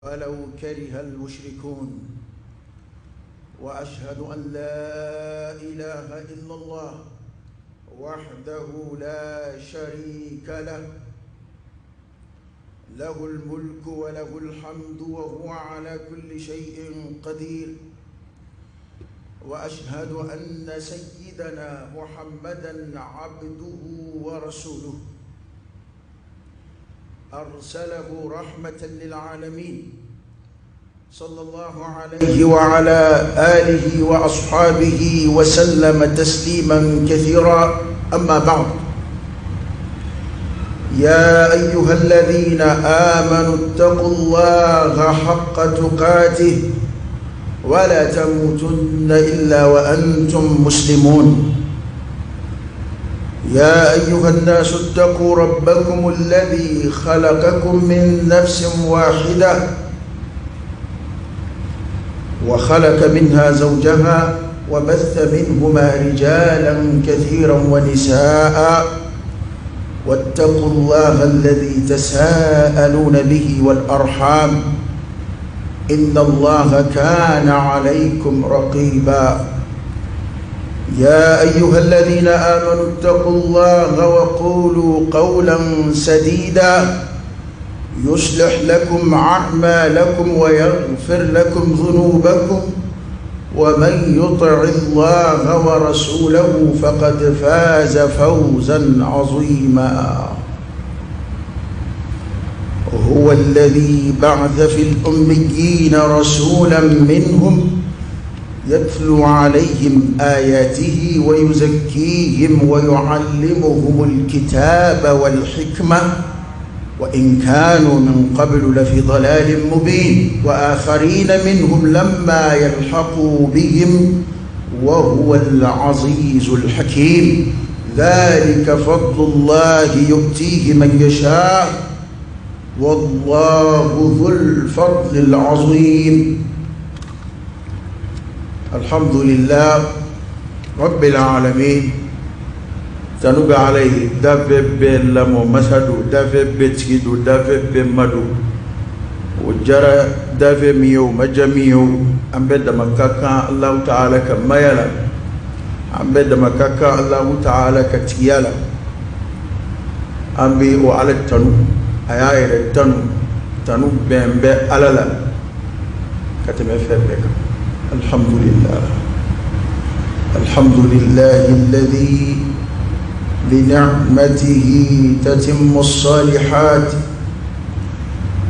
ولو كره المشركون. وأشهد أن لا إله إلا الله وحده لا شريك له، له الملك وله الحمد وهو على كل شيء قدير. وأشهد أن سيدنا محمدا عبده ورسوله، أرسله رحمة للعالمين، صلى الله عليه وعلى آله وأصحابه وسلم تسليما كثيرا. أما بعد، يا أيها الذين آمنوا اتقوا الله حق تقاته ولا تموتن إلا وأنتم مسلمون. يا أيها الناس اتقوا ربكم الذي خلقكم من نفس واحدة وخلق منها زوجها وبث منهما رجالا كثيرا ونساء، واتقوا الله الذي تساءلون به والأرحام إن الله كان عليكم رقيبا. يا أيها الذين آمنوا اتقوا الله وقولوا قولا سديدا يصلح لكم أعمالكم ويغفر لكم ذنوبكم، ومن يطع الله ورسوله فقد فاز فوزا عظيما. هو الذي بعث في الأميين رسولا منهم يتلو عليهم آياته ويزكيهم ويعلمهم الكتاب والحكمة وإن كانوا من قبل لفي ضلال مبين، وآخرين منهم لما يلحقوا بهم وهو العزيز الحكيم. ذلك فضل الله يؤتيه من يشاء والله ذو الفضل العظيم. الحمد لله رب العالمين. Tanu bɛ Ala ye, dafɛn bɛɛ lamɔ masa don, dafɛn bɛɛ tigi don, dafɛn bɛɛ ma don. O diyara dafɛn min ye, o ma diya min ye o, an bɛɛ dama ka kan Alahu taala ka maya la, an bɛɛ dama ka kan Alahu taala ka tigiya la. An bɛ o Ala tanu, a y'a yɛrɛ tanu, tanu bɛn bɛ Ala la ka tɛmɛ fɛn bɛɛ kan. Alhamdulillah, alhamdulillahi alladhi بنعمته تتم الصالحات.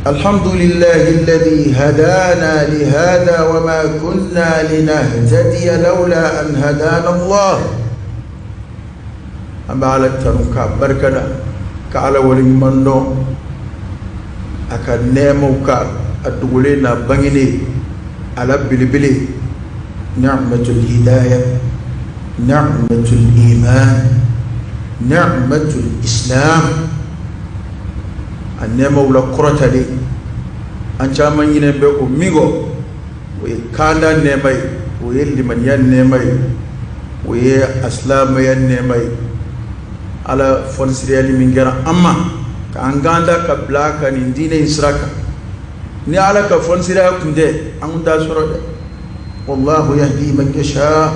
الحمد لله الذي هدانا لهذا وما كنا لنهتدي لولا أن هدانا الله. أما على التنكا بركنا كعلى ولمنو أكنموك الدولين بنيني على بلبلي. نعمة الهداية، نعمة الإيمان، نعمة الإسلام. النعمة ولا كرة لي أنت من ينبئ ميغو ويكان النعمة ويلي من ينعمة ويا أسلام ينعمة على فنسريالي من غير أما كأنغاندا كبلا كنندين إسراك ني على كفنسريا كنده أنغندا سورة. والله يهدي من يشاء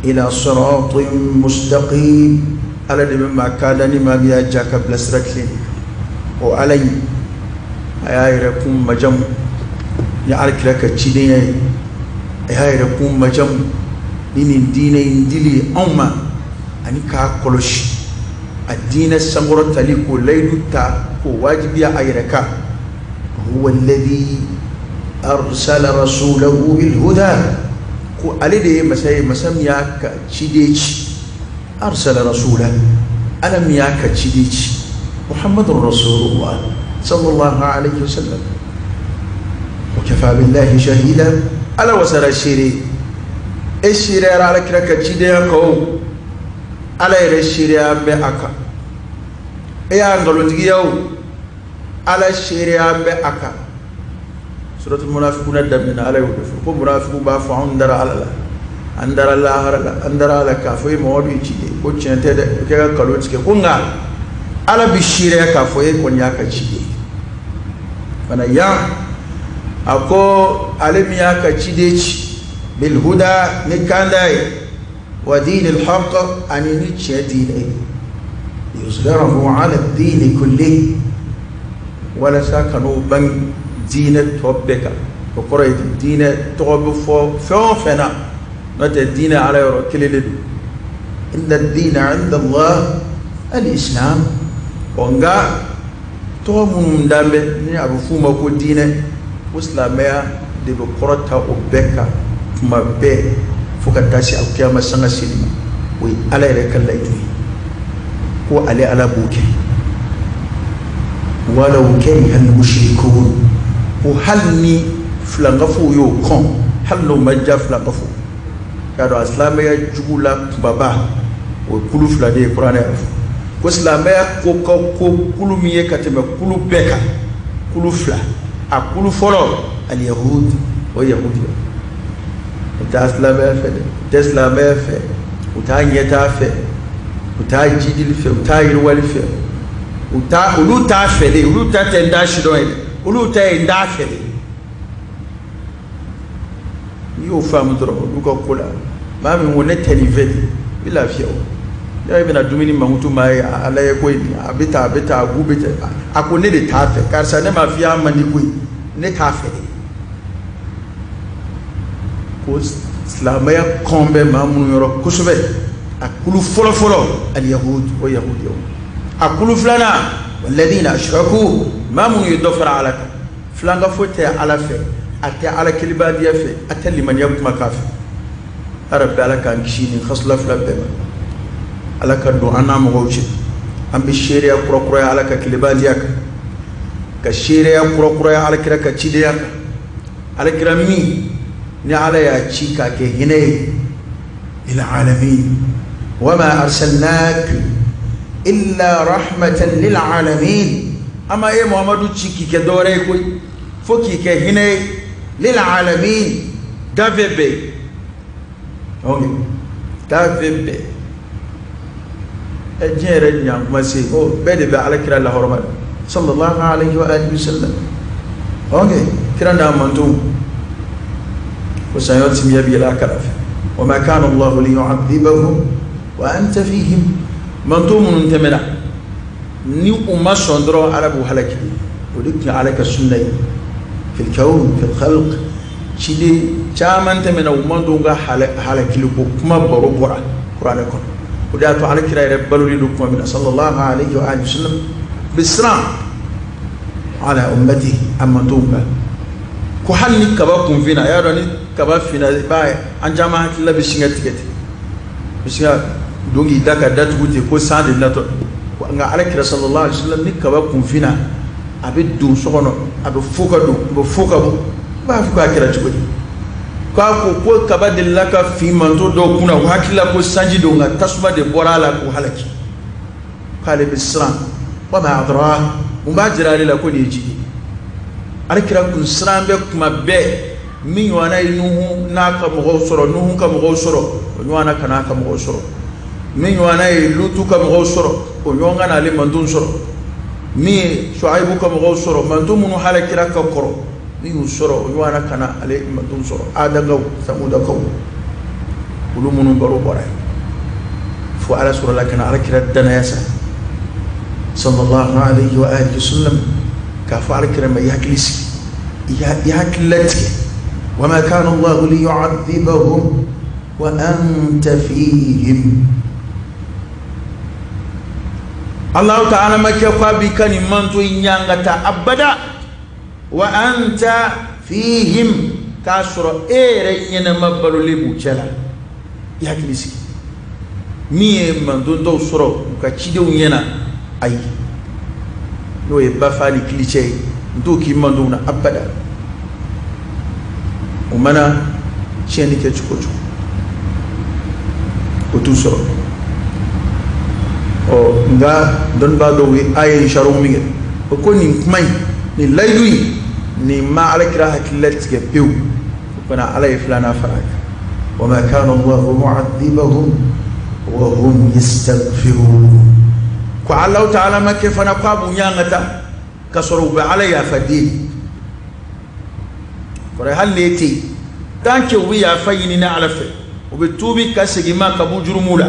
إلى صراط مستقيم. Ala de bɛ maa kada ni maa min y'a ja ka bila sira tilen o Ala in a y'a yɛrɛ kun majamu ni Alakira ka cidenya ye, a y'a yɛrɛ kun majamu ni nin diinɛ in dili anw ma ani k'a kɔlɔsi a diinɛ sankɔrɔtali k'o layidu ta k'o wajibiya a yɛrɛ kan. Huwa alladhi arsala rasulahu bil huda, ko ale de ye masa ye, masa min y'a ka ciden ci. أرسل رسوله ألم ياك تشديج محمد رسول الله صلى الله عليه وسلم وكفى بالله شهيدا. ألا وسر الشيري الشيري على كرك تشديك ألا يرشيري أم أكا يا أنغلو تجيو ألا الشيري أم أكا. سورة المنافقون دمنا على يودف منافقون بافعون در على الله an dara lahara la, an dara ala k'a fɔ e mɔgɔ b'i ci de ko tiɲɛ tɛ dɛ, o kɛ ka nkalon tigɛ ko nka Ala bi seereya k'a fɔ e kɔni y'a ka ci de fana yan. A ko ale min y'a ka ciden ci bilhuda ni kanda ye, wa dinil haqq ani ni tiɲɛ diinɛ ye, liyuzhirahu ala dini kulli, walasa ka n'o bange diinɛ tɔ bɛɛ kan. O kɔrɔ ye diinɛ tɔgɔ bɛ fɔ fɛn o fɛn na, n'o tɛ diinɛ ala yɔrɔ kelen de don. Inna dina inda Allah al-islam. Ɔ nka tɔgɔ minnu dan bɛ ni a bɛ f'u ma ko diinɛ, ko silamɛya de bɛ kɔrɔta o bɛɛ kan tuma bɛɛ fo ka taa se alkiyama sanga seli ma. O ye ala yɛrɛ ka layidu ye ko ale ala b'o kɛ. Walaw kariha al-mushrikun, ko hali ni filankafow y'o kɔn, hali n'o ma diya filankafo. K'a dɔn a silamɛya jugu la kunbaba o ye kulu fila de ye. Kuranɛ y'a fɔ ko silamɛya ko ka ko kulu min ye ka tɛmɛ kulu bɛɛ kan, kulu fila. A kulu fɔlɔ al-yahud, o ye yahudi ye. U t'a silamɛya fɛ dɛ, u tɛ silamɛya fɛ, u t'a ɲɛtaa fɛ, u t'a jidili fɛ, u t'a yiriwali fɛ, u t'a, olu t'a fɛ de. Olu ta tɛ n t'a sidɔn ye dɛ, olu ta ye n t'a fɛ de. N'i y'o faamu dɔrɔn olu ka ko la, maa min ko ne tɛ nin fɛ de, i bɛ lafiya. O y'a bɛna dumuni mankutu maa ye, ala ye ko in a bɛ taa, a bɛ taa, a gu bɛ taa, a ko ne de t'a fɛ. Karisa, ne m'a f'i ye a man di koyi, ne t'a fɛ de. Ko silamɛya kɔn bɛ maa minnu yɔrɔ kosɛbɛ, a kulu fɔlɔfɔlɔ al-yahud, o yahudi. A kulu filanan walladina ashraku, maa minnu ye dɔ fara ala kan. Filankafo tɛ ala fɛ, a tɛ ala kelibadiya fɛ, a tɛ limaniya kumakan fɛ. Arabi, ala k'an kisi nin hasula fila bɛɛ ma. Ala ka don an n'a mɔgɔw cɛ. An bɛ seereya kurakuraya ala ka kelibadiya kan, ka seereya kurakuraya ala kira ka cidenya kan, ala kira min ni ala y'a ci k'a kɛ hinɛ ye lil alamin. Wa ma arsalnak illa rahmatan lil alamin. Ama e Muhammadu ci k'i kɛ dɔwɛrɛ ye koyi, fo k'i kɛ hinɛ ye lil alamin, danfɛn bɛɛ ye. Ok, danfɛn bɛɛ. Ɛ diɲɛ yɛrɛ ɲankuma se ko bɛɛ de bɛ ala kira lahɔrɔma sallallahu alaihi wa alihi wasallam. Ok, kira n'a mantonw ko sanyɔ timiya bi yɛlɛ a kala fɛ. Wa ma kana Allahu liyu'adhibahum wa anta fihim. Manton minnu tɛmɛna ni u ma sɔn dɔrɔn, ala b'u halaki. O de tun ye ala ka sunna ye fil kawn fil khalq. Ciden caman tɛmɛna, u mantonw ka halakili ko kuma baro bɔra kuranɛ kɔnɔ. O de y'a to ala kira yɛrɛ balolen don tuma min na sallallahu alaihi wa alihi wasallam, bɛ siran ala ummati, a mantonw kan, ko hali ni kaba kun finna. A y'a dɔn ni kaba finna, i b'a ye an caman hakilila bɛ sin ka tigɛ ten, bɛ sin ka don k'i da ka datugu ten ko san de natɔ. Nka ala kira sallallahu alaihi wasallam, ni kaba kun finna, a bɛ don so kɔnɔ, a bɛ fo ka don, a bɛ fo ka bɔ. I b'a fɔ k'a kɛra cogo di? K'a ko ko kaba delila ka fin manton dɔw kunna, u hakilila ko sanji don, nka tasuma de bɔra a la k'u halaki. K'ale bɛ siran. Wa ma adra, mun b'a jira ale la ko nin ye ji ye? Ala kira kun siran bɛ kuma bɛɛ. Min ɲɔgɔnna ye Nuhu n'a ka mɔgɔw sɔrɔ, Nuhu ka mɔgɔw sɔrɔ, o ɲɔgɔnna ka n'a ka mɔgɔw sɔrɔ. Min ɲɔgɔnna ye Lutu ka mɔgɔw sɔrɔ, o ɲɔgɔn ka n'ale manton sɔrɔ. Min ye Suwayibu ka mɔgɔw sɔrɔ, manton minnu halakira ka kɔrɔ, min y'u sɔrɔ, o ɲɔgɔnna ka na ale manton sɔrɔ. Adakaw, Samudakaw, olu minnu baro bɔra yen, fo ala sɔrɔla ka na ala kira danaya sa sallallahu alaihi wa alihi wasallam, k'a fɔ ala kira ma: i hakili sigi, i hakili latigɛ. Wa ma kana Allahu liyu'adhibahum wa anta fihim. Allahu ta'ala ma kɛ ko a b'i ka nin manto in ɲangata abada, wa anta fihim, k'a sɔrɔ e yɛrɛ ɲɛnama balolen b'u cɛ la. I hakili sigi. Min ye manton dɔw sɔrɔ u ka cidenw ɲɛna, ayi, n'o ye bafa ni kilicɛ ye, n t'o k'i mantonw na abada. O mana tiɲɛni kɛ cogo o cogo, o t'u sɔrɔ. Ɔ nka dɔnnibaa dɔw ye aya in sariw min kɛ, o ko nin kuma in, nin layidu in, nin ma alakira hakili latigɛ pewu. O fana ala ye filanan fara a kan: wa ma kana Allahu mu'adhibahum wa hum yastaghfirun. Ko Allahu ta'ala ma kɛ fana ko a b'u ɲangata ka sɔrɔ u bɛ ala yafa deli. Kɔrɔ hali n'e tɛ yen, tant que u bɛ yafa ɲini ne Ala fɛ, u bɛ tuubi ka segin ma ka bɔ jurumu la,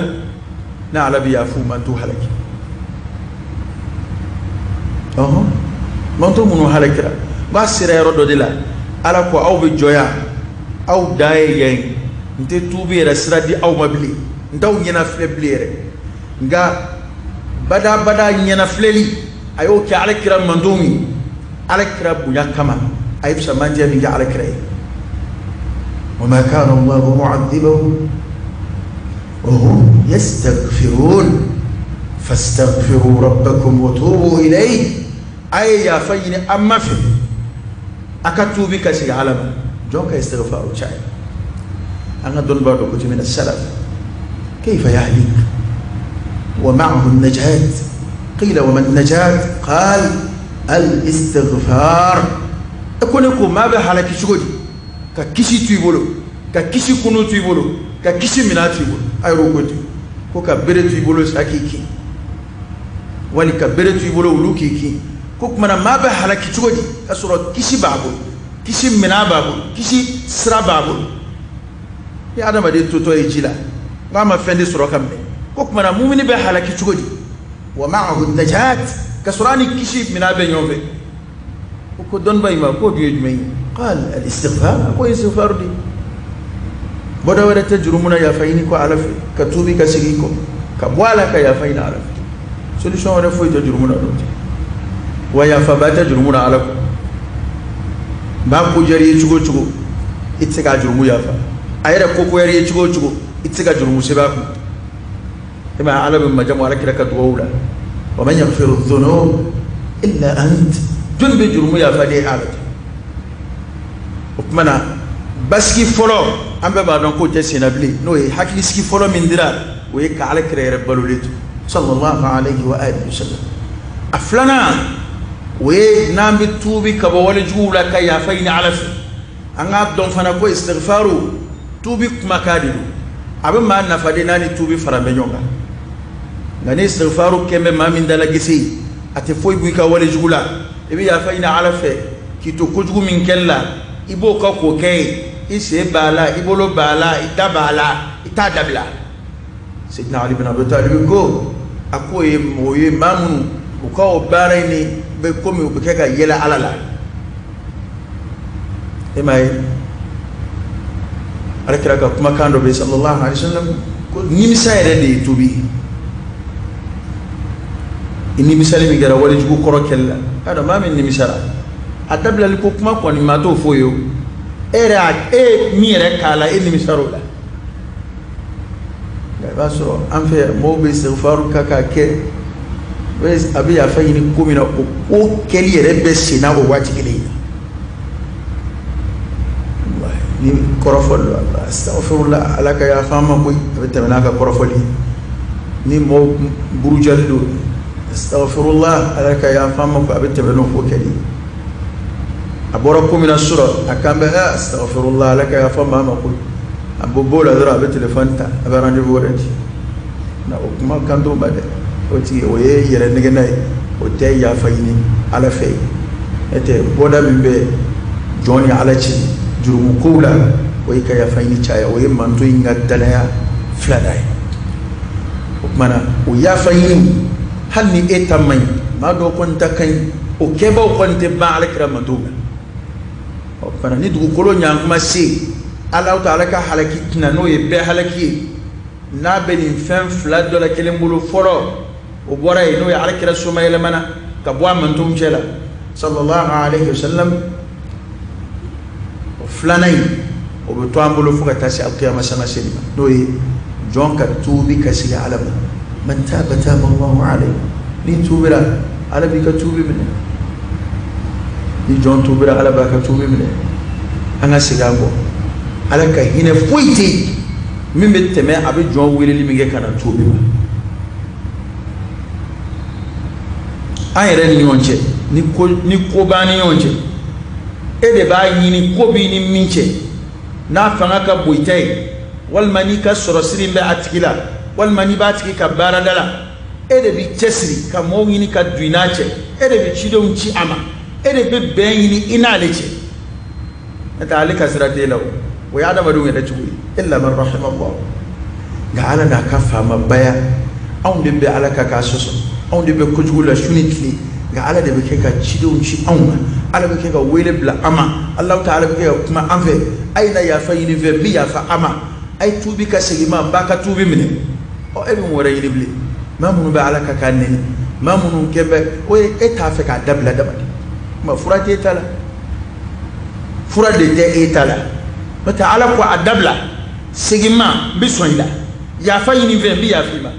ne Ala bɛ yafa u ma, n t'u halaki. Ɔhɔn, mantɔn minnu halakira, n k'a sera yɔrɔ dɔ de la, Ala ko aw bɛ jɔ yan, aw dan ye yan ye, n tɛ tuubi yɛrɛ sira di aw ma bilen, n t'aw ɲɛnafilɛ bilen yɛrɛ. Nka badabada ɲɛnafilɛli a y'o kɛ Ala kira mantɔnw ye, Ala kira bonya kama, a ye fisamantiya min kɛ Ala kira ye. Wa ma kana Allahu mu'adhibahum wa hum yastaghfirun fastaghfiru rabbakum wa tubu ilayhi. A ye yafa ɲini an ma fɛ, a ka tuubi ka segin Ala ma. Jɔn ka istighfaru caya. An ka dɔnnibaa dɔ ko ten, min salaf kayfa yahlik wa ma'ahu an-najat qila wa man najat qal al-istighfar. E ko ne ko maa bɛ halaki cogo di ka kisi to i bolo, ka kisi kunu to i bolo, ka kisi minɛn to i bolo? A yɛrɛ ko ten ko ka bere to i bolo sa k'i kin, wali ka bere to i bolo wulu k'i kin. Ko kumana maa bɛ halaki cogo di ka sɔrɔ kisi b'a bolo, kisi minɛn b'a bolo, kisi sira b'a bolo? Ni adamaden totɔ ye ji la, n'a ma fɛn de sɔrɔ ka minɛ, ko kumana mumini bɛ halaki cogo di? Wa ma'ahu najat, ka sɔrɔ a ni kisi minɛn bɛ ɲɔgɔn fɛ. O ko dɔnniba in ma k'o dun ye jumɛn ye? Qal al-istighfar. A ko istighfar de, bɔda wɛrɛ tɛ jurumu na yafa ɲini kɔ Ala fɛ, ka tuubi ka segin kɔ ka bɔ a la, ka yafa ɲini Ala fɛ. Solution wɛrɛ foyi tɛ jurumu na dɔn tɛ, wa yafaba tɛ jurumu na Ala kɔ. N b'a ko diyara i ye cogo o cogo, i tɛ se k'a jurumu yafa. A yɛrɛ ko goyara i ye cogo o cogo, i tɛ se ka jurumu sɛbɛn a kun. E ma Ala bɛ majamu Ala kira ka dugawu la, wa man yaghfiru dhunub illa ant. Jɔnni bɛ jurumu yafa ne Ala tɛ? O tuma na basigi fɔlɔ, an bɛɛ b'a dɔn k'o tɛ senna bilen, n'o ye hakilisigi fɔlɔ min dira, o ye ka Ala kira yɛrɛ balolen to, sallallahu alayhi wa alihi wa sallam. A filanan, o ye n'an bɛ tuubi ka bɔ walejuguw la ka yafa ɲini Ala fɛ, an k'a dɔn fana ko istighfaru tuubi kumakan de don, a bɛ maa nafa de n'a ni tuubi fara bɛ ɲɔgɔn kan. Nka ni istighfaru kɛn bɛ maa min dala gese ye, a tɛ foyi bɔ i ka walejugu la. I bɛ yafa ɲini Ala fɛ k'i to kojugu min kɛli la, i b'o ka k'o kɛ ye, i sen b'a la, i bolo b'a la, i da b'a la, i t'a dabila. Seydina Ali bin Abi Talib ko a k'o ye mɔgɔ ye, maa minnu u ka o baara in ni bɛ komi u bɛ kɛ ka yɛlɛ Ala la. E m'a ye, Ala kira ka kumakan dɔ bɛ yen, sallallahu alaihi wa sallam, ko nimisa yɛrɛ de ye tuubi ye. I nimisali min kɛra walejugu kɔrɔ kɛli la, y'a dɔn maa min nimisara a dabilali ko kuma kɔni maa t'o fɔ ye o. E yɛrɛ y'a e min yɛrɛ k'a la, e nimisara o la. Nka i b'a sɔrɔ an fɛ yan, mɔgɔw bɛ istighfaru ka k'a kɛ, a bɛ yafa ɲini ko min na, o ko kɛli yɛrɛ bɛ sen na o waati kelen na. Ni kɔrɔfɔ don, astaghfirullah, Ala ka yafa an ma koyi, a bɛ tɛmɛ n'a ka kɔrɔfɔli ye. Ni mɔgɔw burujali don, astaghfirullah, Ala ka yafa an ma koyi, a bɛ tɛmɛ n'o ko kɛli ye. A bɔra ko min na sɔrɔ a kan bɛ astaghfirullah, Ala ka yafa maa ma koyi, a bɛ b'o la dɔrɔn, a bɛ téléphone ta, a bɛ rendez-vous wɛrɛ di. Na o kuma kan t'o ma dɛ, o tigi o ye yɛrɛ nɛgɛnna ye, o tɛ yafa ɲini Ala fɛ ye. N'o tɛ, bɔda min bɛ jɔn ni Ala cɛ jurumu kow la, o ye ka yafa ɲini caya, o ye manto in ka danaya filanan ye. O tuma na o yafa ɲini, hali ni e ta man ɲi, maa dɔw kɔni ta ka ɲi, o kɛbaw kɔni tɛ ban Ala kira mantow la. O tuma na ni dugukolo ɲankuma se, Ala ta Ala ka halaki tɛna, n'o ye bɛɛ halaki ye, n'a bɛ nin fɛn fila dɔ la kelen bolo fɔlɔ, o bɔra yen, n'o ye Ala kira somayɛlɛmana ka bɔ a mantonw cɛ la, sallallahu alaihi wasallam. O filanan in, o bɛ to an bolo fo ka taa se alkiyama sanga seli ma, n'o ye jɔn ka tuubi ka segin Ala ma. Man taba taba Allahu alayhi. N'i tuubira, Ala b'i ka tuubi minɛ. Ni jɔn tuubira, Ala b'a ka tuubi minɛ. An ka segin an kɔ. Ala ka hinɛ foyi tɛ yen min bɛ tɛmɛ a bɛ jɔn weleli min kɛ ka na tuubi ma. An yɛrɛ ni ɲɔgɔn cɛ, ni ko b'an ni ɲɔgɔn cɛ, e de b'a ɲini ko b'i ni min cɛ, n'a fanga ka bon i ta ye, walima n'i ka sɔrɔ siri bɛ a tigi la, walima n'i b'a tigi ka baarada la, e de b'i cɛsiri ka mɔgɔw ɲini ka don i n'a cɛ, e de bɛ cidenw ci a ma, e de bɛ bɛn ɲini i n'ale cɛ. N'o tɛ ale ka sira t'e la o, o ye adamadenw yɛrɛ cogo ye, illa man rahima Allah. Nka ala n'a ka faamabaya, anw de bɛ ala ka k'a sɔsɔ, anw de bɛ kojugu la su ni tile, nka ala de bɛ kɛ ka cidenw ci anw ma, ala bɛ kɛ ka wele bila an ma, Alahu taala bɛ kɛ ka kuma an fɛ, a ye na yafa ɲini n fɛ, n bɛ yafa a ma, a ye tuubi ka segin n ma, n b'a ka tuubi minɛ. Ɔ, e bɛ mun wɛrɛ ɲini bilen? Maa minnu bɛ ala ka k'a nɛni, maa minnu kɛ bɛ o ye, e t'a fɛ k'a dabila dama de ma, fura t'e ta la, fura de tɛ e ta la. N'o tɛ ala ko a dabila, segin n ma, n bɛ sɔn i la, yafa ɲini n fɛ, n bɛ yafa i ma.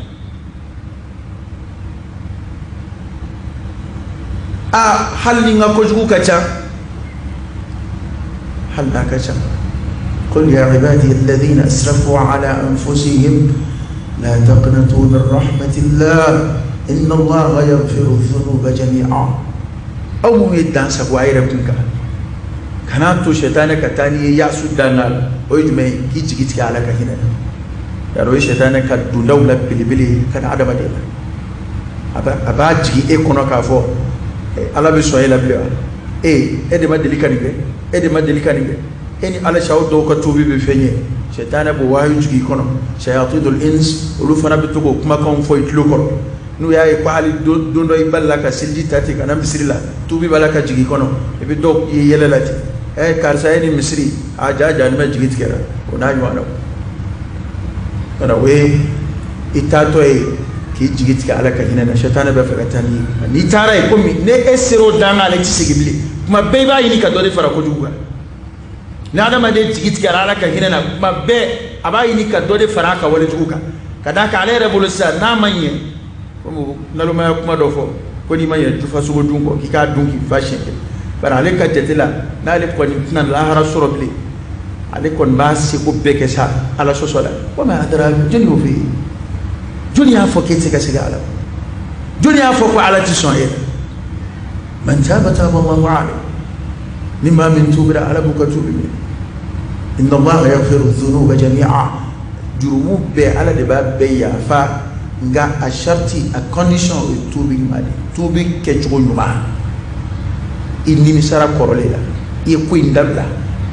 Aa, hali ni n ka kojugu ka ca, hali n'a ka ca, qul ya ibadi alladhina asrafu ala anfusihim la taqnatu min rahmatillah inna allaha yaghfiru dhunuba jami'a. Aw minnu ye dan sago a yɛrɛ kun kan, kana to sɛtanɛ ka taa n'i ye yasu danga la. O ye jumɛn ye? K'i jigi tigɛ ala ka hinɛ na. Yarɔ, o ye sɛtanɛ ka dondaw la belebele ye ka na adamaden la. A b'a jigin e kɔnɔ k'a fɔ ala bɛ sɔn e la bilen wa? E de ma deli ka nin kɛ, e de ma deli ka nin kɛ, e ni ala cɛ, aw dɔw ka tuubi bɛ fɛn ye. Sɛtanɛ b'o wahayu jigin i kɔnɔ. Shayatinul ins, olu fana bɛ to k'o kumakanw fɔ i tulo kɔrɔ. N'u y'a ye ko hali don dɔ i balila ka seliji ta ten ka na misiri la, tuubi b'a la ka jigin i kɔnɔ, i bɛ dɔw ye yɛlɛ la ten, ɛ karisa ye nin misiri, a ja ja ni bɛ jigi tigɛra, o n'a ɲɔgɔnnaw. Kana o ye i taatɔ ye k'i jigi tigɛ ala ka hinɛ na. Sɛtanɛ bɛ fɛ ka taa n'i ye, n'i taara yen, komi ne e sera o dan kan, ale tɛ segin bilen. Kuma bɛɛ i b'a ɲini ka dɔ de fara kojugu kan. Ni adamaden jigi tigɛra ala ka hinɛ na, kuma bɛɛ a b'a ɲini ka dɔ de fara a ka walejugu kan, ka d'a kan ale yɛrɛ bolo sisan, n'a ma ɲɛ, komi nalomaya kuma dɔ fɔ ko n'i ma ɲɛ jufa sogo dun kɔ, k'i k'a dun k'i fa siɲɛ kelen. Bari ale ka jate la, n'ale kɔni tɛna lahara sɔrɔ bilen, ale kɔni b'a seko bɛɛ kɛ sa ala sɔsɔ la. Wa ma adraka, jɔnni y'o f'i ye? Jɔnni y'a fɔ k'e tɛ se ka segin ala ma? Jɔnni y'a fɔ ko ala tɛ sɔn e la? Man taba taba Allahu alayhi. Ni maa min tuubira, ala b'u ka tuubi minɛ. Inna Allaha yaghfiru dhunuba jami'a. Jurumu bɛɛ, ala de b'a bɛɛ yafa, nka a sariti, a condition, o ye tuubi ɲuman de ye, tuubi kɛcogo ɲuman. I nimisara kɔrɔlen la, i ye ko in dabila,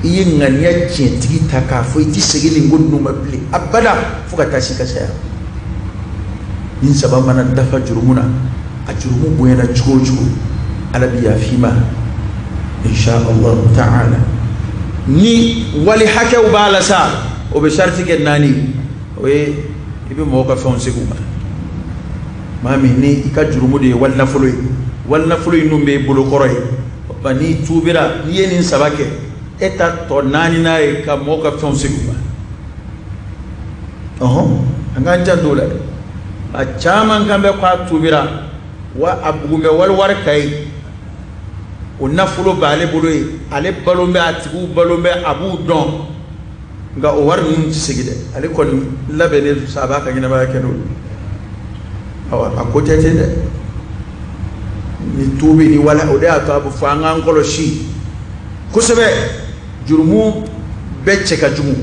i ye ŋaniya tiɲɛtigi ta k'a fɔ i tɛ segin nin ko ninnu ma bilen abada fo ka taa se i ka saya. Nin saba mana dafa jurumu na, a jurumu bonyana cogo o cogo, ala bɛ yafa i ma insha Allah ta'ala. Ni wali hakɛw b'a la sa, o bɛ sariti kɛ naani, o ye i bɛ mɔgɔw ka fɛnw segin u ma. Maa min ni i ka jurumu de ye wali nafolo ye, wali nafolo in dun b'e bolo kɔrɔ ye, o tuma n'i tuubira, n'i ye nin saba kɛ, e ta tɔ naaninan ye ka mɔgɔw ka fɛnw segin u ma. Ɔhɔn, an k'an janto o la dɛ. A caman kan bɛ ko a tuubira wa a bugun bɛ wali wari ka ye, o nafolo b'ale bolo ye, ale balo bɛ, a tigiw balo bɛ, a b'u dɔn, nka o wari ninnu tɛ segin dɛ. Ale kɔni labɛnnen don sa, a b'a ka ɲɛnamaya kɛ n'olu ye. Awa, a ko tɛ ten dɛ. Ni tuubi ni wala, o de y'a to a bɛ fɔ an k'an kɔlɔsi kosɛbɛ. Jurumu bɛɛ cɛ ka jugu,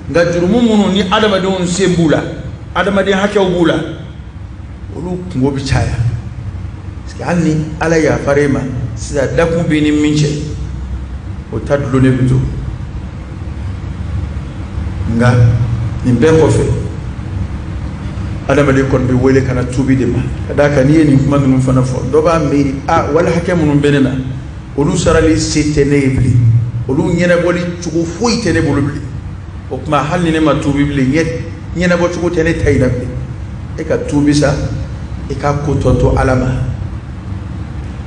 nka jurumu minnu ni adamadenw sen b'u la, adamaden hakɛw b'u la, olu kunko bɛ caya, parce que hali ni ala yafara e ma sisan, dakun b'i ni min cɛ, o ta dulonnen bɛ to. Nka nin bɛɛ kɔfɛ, adamaden kɔni bɛ wele ka na tuubi de ma, ka d'a kan n'i ye nin kuma ninnu fana fɔ, dɔ b'a miiri, a wali hakɛ minnu bɛ ne na, olu sarali se tɛ ne ye bilen, olu ɲɛnabɔli cogo foyi tɛ ne bolo bilen, o tuma hali ni ne ma tuubi bilen, ɲɛnabɔ cogo tɛ ne ta in na bilen. E ka tuubi sa, i ka ko tɔ to ala ma.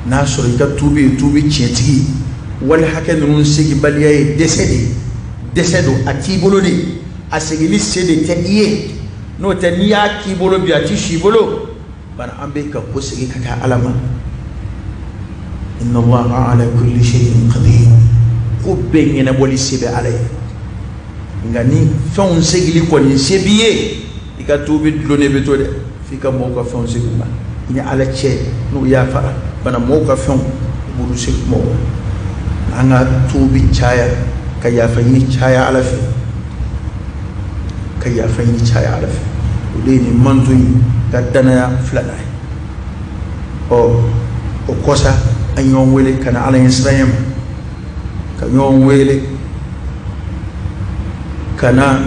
N'a sɔrɔ i ka tuubi ye tuubi tiɲɛtigi, wali hakɛ ninnu seginbaliya ye dɛsɛ de ye, dɛsɛ don, a t'i bolo de, a seginni se de tɛ i ye. N'o tɛ, n'i y'a k'i bolo bi, a ti si i bolo. Bari an bɛ ka ko segin ka taa ala ma. Inna allaha ala kulli shay'in qadir. Ko bɛɛ ɲɛnabɔli se bɛ ala ye, nka ni fɛnw segili kɔni se b'i ye, i ka tuubi dulonnen bɛ to dɛ, f'i ka mɔgɔw ka fɛnw segin u ma. I ni ala cɛ, n'u yafara bana, mɔgɔw ka fɛnw, i b'olu segin mɔgɔw ma. An ka tuubi caya, ka yafa ɲini caya ala fɛ, ka yafa ɲini caya ala fɛ. O de ye nin manto in ka danaya filanan ye. Ɔ, o kɔsa, an ɲɔgɔn wele ka na ala ɲɛsiranɲɛ ma, ka ɲɔgɔn wele Ka na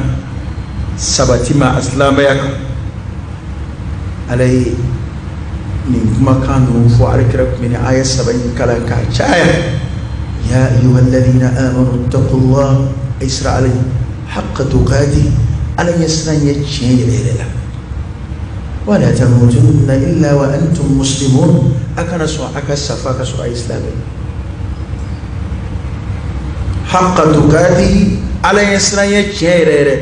sabati ma a silamɛya kan. Ala ye nin kumakan ninnu fɔ, alakira tun bɛ nin aya saba in kalan k'a caya: ya ayyuha alladhina amanu ittaqullah, a ye siran Ala ɲɛ, haqqa tuqati, Ala ɲɛ siran ɲɛ tiɲɛ yɛrɛ yɛrɛ la, wala tamutunna illa wa antum muslimun, a kana sɔn a ka sa f'a ka sɔrɔ a ye silamɛ. Haqqa tuqati, Ala ɲɛ siran ɲɛ tiɲɛ yɛrɛ yɛrɛ,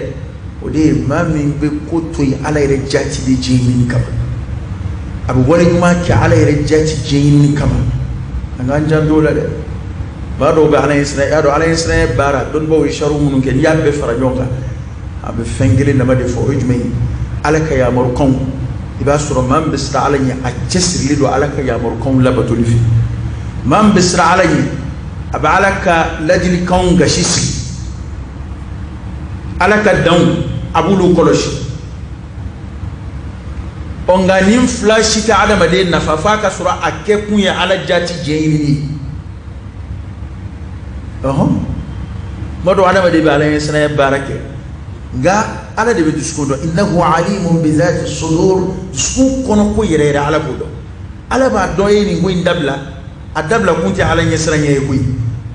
o de ye maa min bɛ ko to yen Ala yɛrɛ jati de diɲɛ ɲini kama, a bɛ wale ɲuman kɛ Ala yɛrɛ jati diɲɛ ɲini kama. An k'an janto o la dɛ. Maa dɔw bɛ Ala ɲɛ siran, y'a dɔn Ala ɲɛ siran baara, dɔnnibaaw ye sariw minnu kɛ, n'i y'a bɛɛ fara ɲɔgɔn kan, a bɛ fɛn kelen dama de fɔ. O ye jumɛn ye? Ala ka yamarukanw. I b'a sɔrɔ maa min bɛ siran Ala ɲɛ, a cɛsirilen don Ala ka yamarukanw labatoli fɛ. Maa min bɛ siran Ala ɲɛ, a bɛ Ala ka ladilikanw gasi sigi, Ala ka danw a b'olu kɔlɔsi. Ɔ nka nin fila si tɛ adamaden nafa f'a ka sɔrɔ a kɛkun ye Ala jati diɲɛ ɲinini ye. Ɔhɔn, tuma dɔw adamaden bɛ Ala ɲɛsiranya baara kɛ, nka Ala de bɛ dusukun dɔn. Innahu alimun bi zati sudur, dusukun kɔnɔ ko yɛrɛ yɛrɛ, Ala b'o dɔn. Ala b'a dɔn e ye nin ko in dabila, a dabila kun tɛ Ala ɲɛsiranya ye koyi,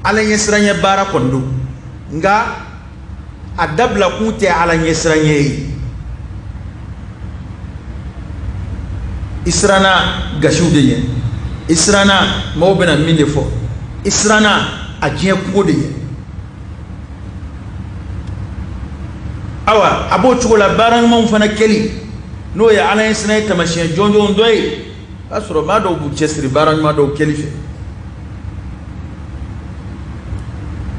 Ala ɲɛsiranya baara kɔni don, nka a dabila kun tɛ Ala ɲɛsiranya ye. I siranna gasiw de ɲɛ, i siranna maaw bɛna min de fɔ, i siranna a diɲɛ kunko de ɲɛ. Awa, a b'o cogo la baara ɲumanw fana kɛli, n'o ye Ala ɲɛsiranya taamasiyɛn jɔnjɔn dɔ ye. O y'a sɔrɔ maa dɔw b'u cɛsiri baara ɲuman dɔw kɛli fɛ,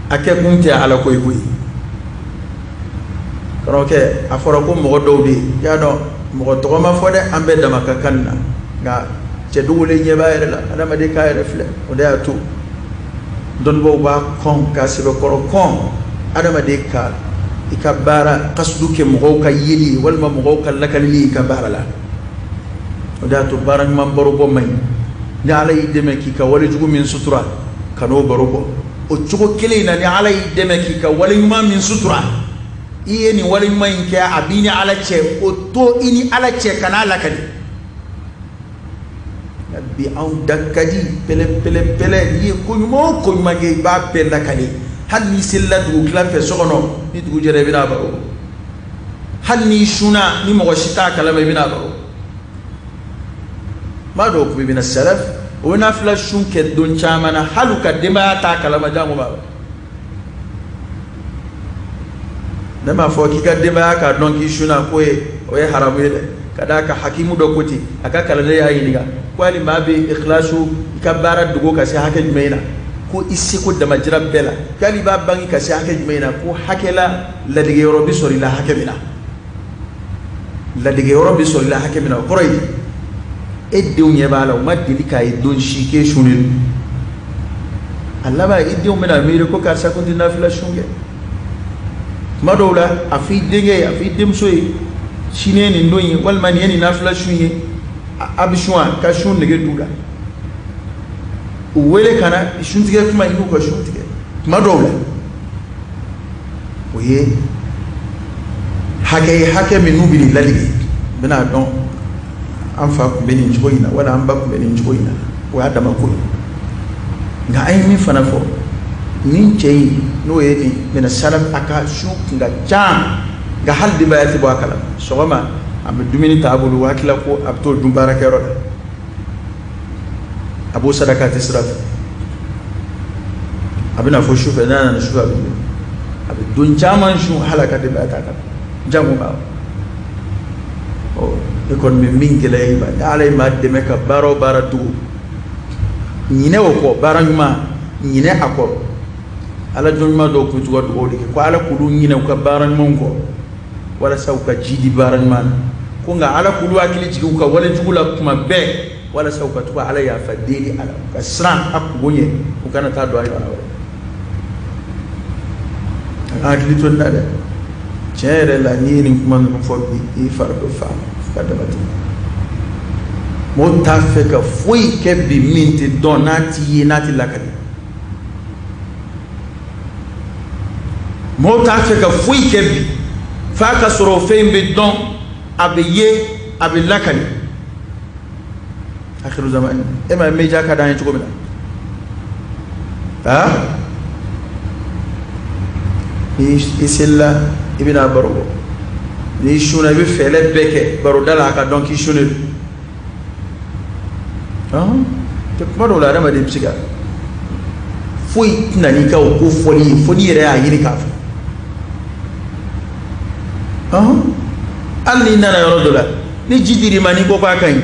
a kɛ kun tɛ Ala ko ye koyi. Karamɔgɔkɛ, a fɔra ko mɔgɔ dɔw de ye, i y'a dɔn, mɔgɔ tɔgɔ ma fɔ dɛ, an bɛɛ dama ka kan na, nka cɛ dogolen ɲɛ b'a yɛrɛ la, adamaden k'a yɛrɛ filɛ. O de y'a to dɔnnibaaw b'a kɔn k'a sɛbɛkɔrɔ kɔn adamaden ka i ka baara kasudu kɛ mɔgɔw ka yeli ye walima mɔgɔw ka lakalili ye i ka baara la. O de y'a to baara ɲuman baro bɔ man ɲi. Ni Ala y'i dɛmɛ k'i ka wale jugu min sutura, ka n'o baro bɔ. O cogo kelen in na, ni Ala y'i dɛmɛ k'i ka wale ɲuman min sutura, i ye nin wale ɲuman in kɛ, a b'i ni Ala cɛ, o to i ni Ala cɛ, ka n'a lakali. Nka bi anw da ka di pɛlɛ pɛlɛ pɛlɛ. N'i ye ko ɲuman o ko ɲuman kɛ, i b'a bɛɛ lakali. Hali n'i selila dugu tila fɛ so kɔnɔ, ni dugu jɛra, i bɛna baro. Hali n'i sunna ni mɔgɔ si t'a kalama, i bɛna baro. Maa dɔw tun bɛ mina salaf, o bɛ nafila sun kɛ don caman na, hali u ka denbaya t'a kalama, jango maa. Ne m'a fɔ k'i ka denbaya k'a dɔn k'i sunna k'o ye, o ye haramu ye dɛ. Ka d'a kan hakimu dɔ ko ten, a ka kalanden y'a ɲininka ko hali maa bɛ ikhlasu, i ka baara dogo ka se hakɛ jumɛn na? Ko i seko damajira bɛɛ la. K'ali b'a bange ka se hakɛ jumɛn na? Ko hakɛ la, ladege yɔrɔ bɛ sɔrɔ i la hakɛ min na, ladege yɔrɔ bɛ sɔrɔ i la hakɛ min na. O kɔrɔ ye e denw ɲɛ b'a la, u ma deli k'a ye don si k'e sunnen don. A laban, i denw bɛna miiri ko karisa kun tɛ nafila sun kɛ. Tuma dɔw la, a fɔ i denkɛ ye, a fɔ i denmuso ye, sini ye nin don ye, walima nin ye nin nafila sun ye, a bɛ sun wa? Ka sun nege d'u la, u wele ka na suntigɛ kuma, i n'u ka sun tigɛ. Tuma dɔw la, o ye hakɛ ye, hakɛ min n'u bɛ nin ladege, u bɛna dɔn an fa tun bɛ nin cogo in na, wala an ba tun bɛ nin cogo in na. O y'a dama ko ye. Nka an ye min fana fɔ, nin cɛ in, n'o ye nin mina salaf, a ka sun kun ka ca, nka hali denbaya tɛ bɔ a kalama. Sɔgɔma, a bɛ dumuni t'a bolo, o hakili la ko a bɛ t'o dun baarakɛyɔrɔ la, a b'o saraka tɛ sira fɛ, a bɛna fɔ sufɛ, n'a nana sufɛ, a bɛ dun. A bɛ don caman sun, hali a ka denbaya t'a kalama, jango maa. Ɔ, ne kɔni bɛ min gɛlɛya i ma, ni Ala ye maa dɛmɛ ka baara o baara dogo, ɲinɛ o kɔ, baara ɲuman, ɲinɛ a kɔ. Ala jɔn ɲuman dɔw tun bɛ to ka dugawu de kɛ ko Ala k'olu ɲinɛ u ka baara ɲumanw kɔ, walasa u ka ji di baara ɲuman na. Ko nka Ala k'olu hakili jigin u ka wale jugu la tuma bɛɛ, walasa u ka to ka Ala yafa deli a la, u ka siran a kungo ɲɛ, u kana taa don a ɲɔgɔnna wɛrɛ. An ka hakili to nin na dɛ. Tiɲɛ yɛrɛ la, n'i ye nin kuma ninnu fɔ bi, i fari bɛ fa fo ka dama tɛmɛ. Mɔgɔw t'a fɛ ka foyi kɛ bi min tɛ dɔn, n'a ti ye, n'a ti lakali. Mɔgɔw t'a fɛ ka foyi kɛ bi f'a ka sɔrɔ o fɛn in bɛ dɔn, a bɛ ye, a bɛ lakali. Akhiru zaman, e ma media ka d'an ye cogo min na, aa ni i selila i bɛna baro bɔ, n'i sunna i bɛ fɛɛrɛ bɛɛ kɛ baroda la a ka dɔn k'i sunnen don. Tɛ kuma dɔw la adamaden bɛ se ka foyi tɛna n'i ka o ko fɔli ye fo n'i yɛrɛ y'a ɲini k'a fɔ. Hali n'i nana yɔrɔ dɔ la, ni ji dir'i ma, n'i ko k'a ka ɲi,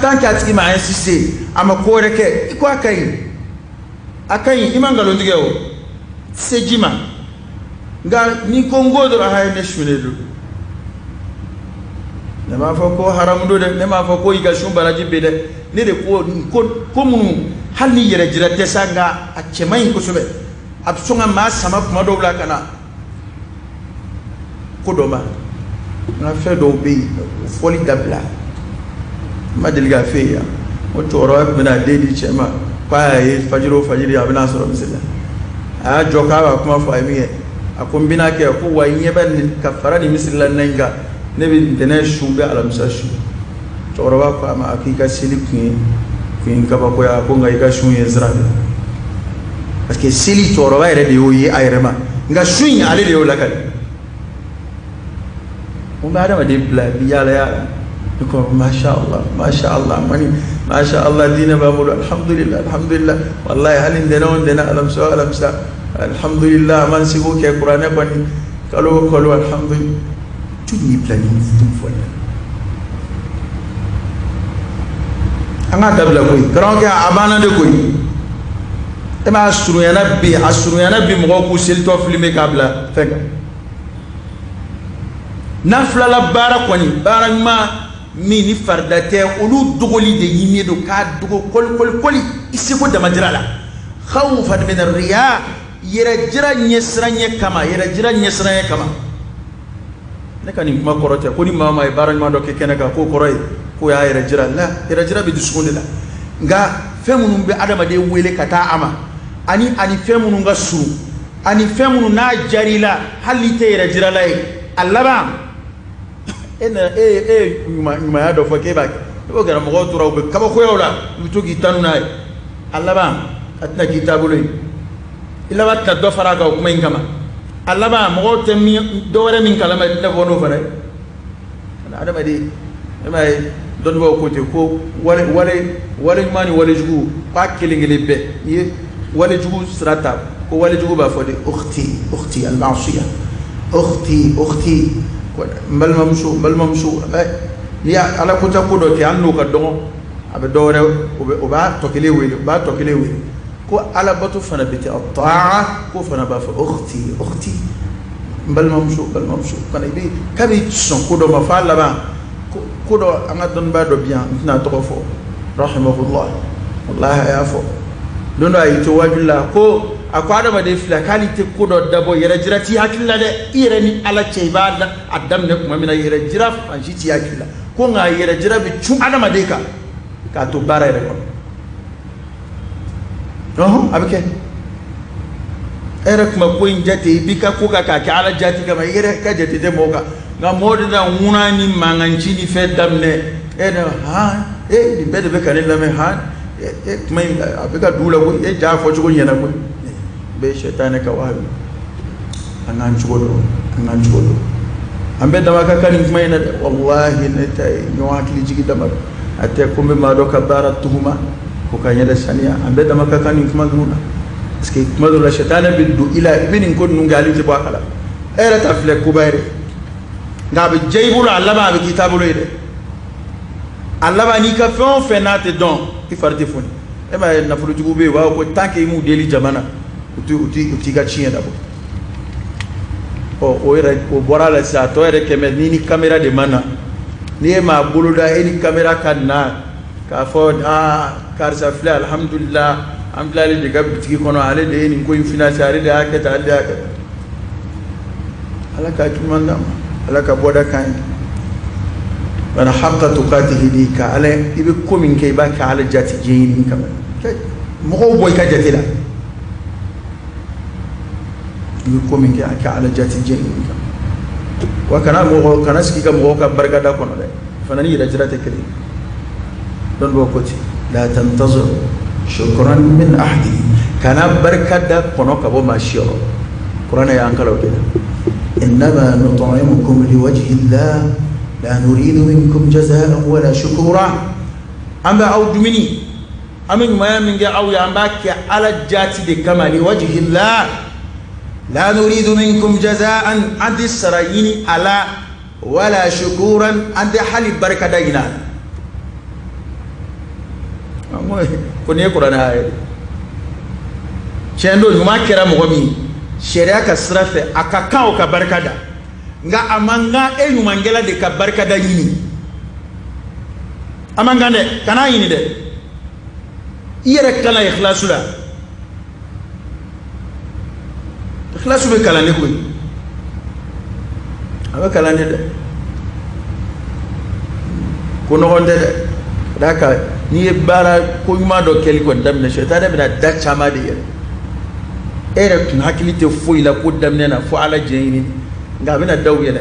tant que a tigi ma insister, a ma ko wɛrɛ kɛ, i ko a ka ɲi, a ka ɲi, i ma nkalon tigɛ, o se ji ma. Nka n'i ko n ko dɔrɔn, hayi, ne sunnen don, ne m'a fɔ ko haramu don dɛ, ne m'a fɔ ko i ka sun baraji bɛ dɛ, ne de ko ko ko minnu hali ni yɛrɛ jira tɛ sa, nka a cɛ man ɲi kosɛbɛ, a bɛ sɔn ka maa sama kuma dɔw la ka na ko dɔ ma. N ka fɛn dɔw bɛ yen, o fɔli dabila. N ma deli k'a f'e ye yan, o cɛkɔrɔba tun bɛna den di cɛ ma k'a y'a ye fajiri o fajiri a bɛna sɔrɔ misiri la. A y'a jɔ k'a b'a kuma fɔ a ye min kɛ, a ko n bɛna kɛ ko wa i ɲɛ bɛ nin ka fara nin misiri la na in kan, ne bɛ ntɛnɛn sun, bɛ alamisa sun. Cɛkɔrɔba ko a ma, a k'i ka seli kun ye kabakoya, a ko nka i ka sun ye n siran dɛ, parce que seli cɛkɔrɔba yɛrɛ de y'o ye a yɛrɛ ma, nka sun in ale de y'o lakali. Mun bɛ adamaden bila bi yaala yaala? Ne ko masha Allah, masha Allah, mani masha Allah, diinɛ b'an bolo, alhamdulillah, alhamdulillah, wallahi hali ntɛnɛn o ntɛnɛn, alamisa o alamisa, alhamdulillah, an b'an seko kɛ kuranɛ kɔni kalo o kalo, alhamdulillah. Joli y'i bila nin fɔli la? An k'a dabila koyi, karamɔgɔkɛ, a banna de koyi. E m'a surunyana bi, a surunyana bi, mɔgɔw k'u selitɔ filmer k'a bila fɛn kan. Nafilala baara kɔni, baara ɲuman min ni farida tɛ, olu dogoli de ɲininen don, k'a dogo kɔli kɔli kɔli, i seko damajira la, khawfan min riya, yɛrɛ jira ɲɛsiranɲɛ kama, yɛrɛ jira ɲɛsiranɲɛ kama. Ne ka nin kuma kɔrɔ tɛ ko ni maa maa ye baara ɲuman dɔ kɛ kɛnɛ kan, k'o kɔrɔ ye k'o y'a yɛrɛ jira la. Yɛrɛ jira bɛ dusukun de la, nka fɛn minnu bɛ adamaden wele ka taa a ma, ani fɛn minnu ka surun, ani fɛn minnu n'a jar'i la, hali n'i tɛ yɛrɛ jirala ye, a laban e nana e ye ɲumanya dɔ fɔ k'e b'a kɛ, n'o kɛra mɔgɔw tora u bɛ kabakoya o la, u bɛ to k'i tanu n'a ye, a laban a tɛna k'i taabolo ye, i laban tɛna dɔ fara a kan o kuma in kama, a laban mɔgɔw tɛ min dɔ wɛrɛ min kalama, i tɛna bɔ n'o fana ye. Adamaden, e m'a ye, dɔnnibaaw ko ten ko wale ɲuman ni wale jugu, k'a kelen kelen bɛɛ, n'i ye wale jugu sira ta, ko wale jugu b'a fɔ de ukhti, ukhti al-ma'siya, ukhti, ukhti, n balimamuso, n balimamuso. N'i y'a ala kota ko dɔ kɛ, hali n'o ka dɔgɔn, a bɛ dɔ wɛrɛ, o b'a tɔ kelen wele, o b'a tɔ kelen wele ko alabato fana bɛ ten, taa ko fana b'a fɔ ukhti, ukhti, n balimamuso, n balimamuso. Kana i bɛ kabi sɔn ko dɔ ma f'a laban ko dɔ. An ka dɔnnibaa dɔ bi yan, n tɛna tɔgɔ fɔ, rahimahullah, wallahi a y'a fɔ don dɔ, a y'i to waajuli la, ko a ko adamaden filɛ, k'ale tɛ ko dɔ dabɔ, yɛrɛ jira t'i hakili la dɛ, i yɛrɛ ni ala cɛ, i b'a a daminɛ tuma min na, yɛrɛ jira fan si t'i hakili la, ko nka yɛrɛ jira bɛ cun adamaden kan k'a to baara yɛrɛ kɔnɔ. Ɔhɔn, a bɛ kɛ e yɛrɛ tun bɛ ko in jate, i b'i ka ko kan k'a kɛ ala jati kama, i yɛrɛ ka jate tɛ mɔgɔw kan, nka mɔgɔw de na ŋuna ni mankanci ni fɛn daminɛ, e de han, e nin bɛɛ de bɛ ka ne lamɛn, han, e kuma in a bɛ ka dugu la koyi, e ja fɔcogo ɲɛna koyi, bɛɛ ye sɛtanɛ ka wahabi. An k'an cogo dɔn, an k'an cogo dɔn, an bɛɛ dama ka kan nin kuma in na dɛ. Walahi ne ta ye ɲɔgɔn hakili jigi dama don, a tɛ ko n bɛ maa dɔ ka baara tuguma ko ka yɛrɛ saniya. An bɛɛ dama ka kan nin kuma ninnu na, parce que kuma dɔ la sɛtanɛ bɛ don i la, i bɛ nin ko ninnu kɛ, hali tɛ bɔ a kalama, e yɛrɛ ta filɛ koba yɛrɛ, nka a bɛ diya i bolo, a laban a bɛ k'i taabolo ye dɛ. A laban n'i ka fɛn o fɛn n'a tɛ dɔn, i fari tɛ foni. E m'a ye, nafolotigiw bɛ yen, u b'a fɔ ko tant que i m'u deli jama na, u t'i ka tiɲɛ dabɔ. Ɔ, o yɛrɛ o bɔra a la sisan, a tɔ yɛrɛ kɛmɛ ni caméra de ma na, n'i ye maa bolo da e ni caméra ka na k'a fɔ aa karisa filɛ, alhamdulillah, an filɛ ale de ka bitigi kɔnɔ, ale de ye nin ko in financer, ale de y'a kɛ tan, ale de y'a kɛ tan. Ala ka ɲuman d'an ma, ala ka bɔda k'an ye. Bana haqqa tuqatihi di ka ala, i bɛ ko min kɛ, i b'a kɛ ala jati diɲɛ ɲini kama, mɔgɔw bɔ i ka jate la. I bɛ ko min kɛ, a kɛ Ala jati diɲɛ ɲini kan. Wa kana mɔgɔ kana sigi ka mɔgɔw ka barikada kɔnɔ dɛ, fana ni yɛrɛ jira tɛ kelen ye. Dɔnnibaw ko ten: la tantazir shukran min ahadi, kana barikada kɔnɔ ka bɔ maa si yɔrɔ. Kuranɛ y'an kalan o de la: innama nut'imukum liwajhi llah la nuridu minkum jazaan wala shukura. An bɛ aw dumuni, an bɛ ɲumanya min kɛ aw ye, an b'a kɛ Ala jaati de kama, liwajhi llah la nuridu minkum jazaan, an tɛ sara ɲini a la, wala shukuran, an tɛ hali barikada ɲini a la. Ko nin ye kuranɛ aya de. Tiɲɛ don, ɲuman kɛra mɔgɔ min ye sariya ka sira fɛ, a ka kan o ka barika da, nka a man kan e ɲumankɛla de ka barikada ɲini. A man kan dɛ, kan'a ɲini dɛ. I yɛrɛ kalan ikhlasu la. Ikhlasu bɛ kalan de koyi, a bɛ kalan de dɛ, ko nɔgɔn tɛ dɛ. Ka d'a kan n'i ye baara ko ɲuman dɔ kɛli kɔni daminɛ, sɛtanɛ bɛna da caman de yɛlɛ. E yɛrɛ tun hakili tɛ foyi la ko daminɛ na fo Ala diɲɛ ɲini, nka a bɛna daw yɛlɛ.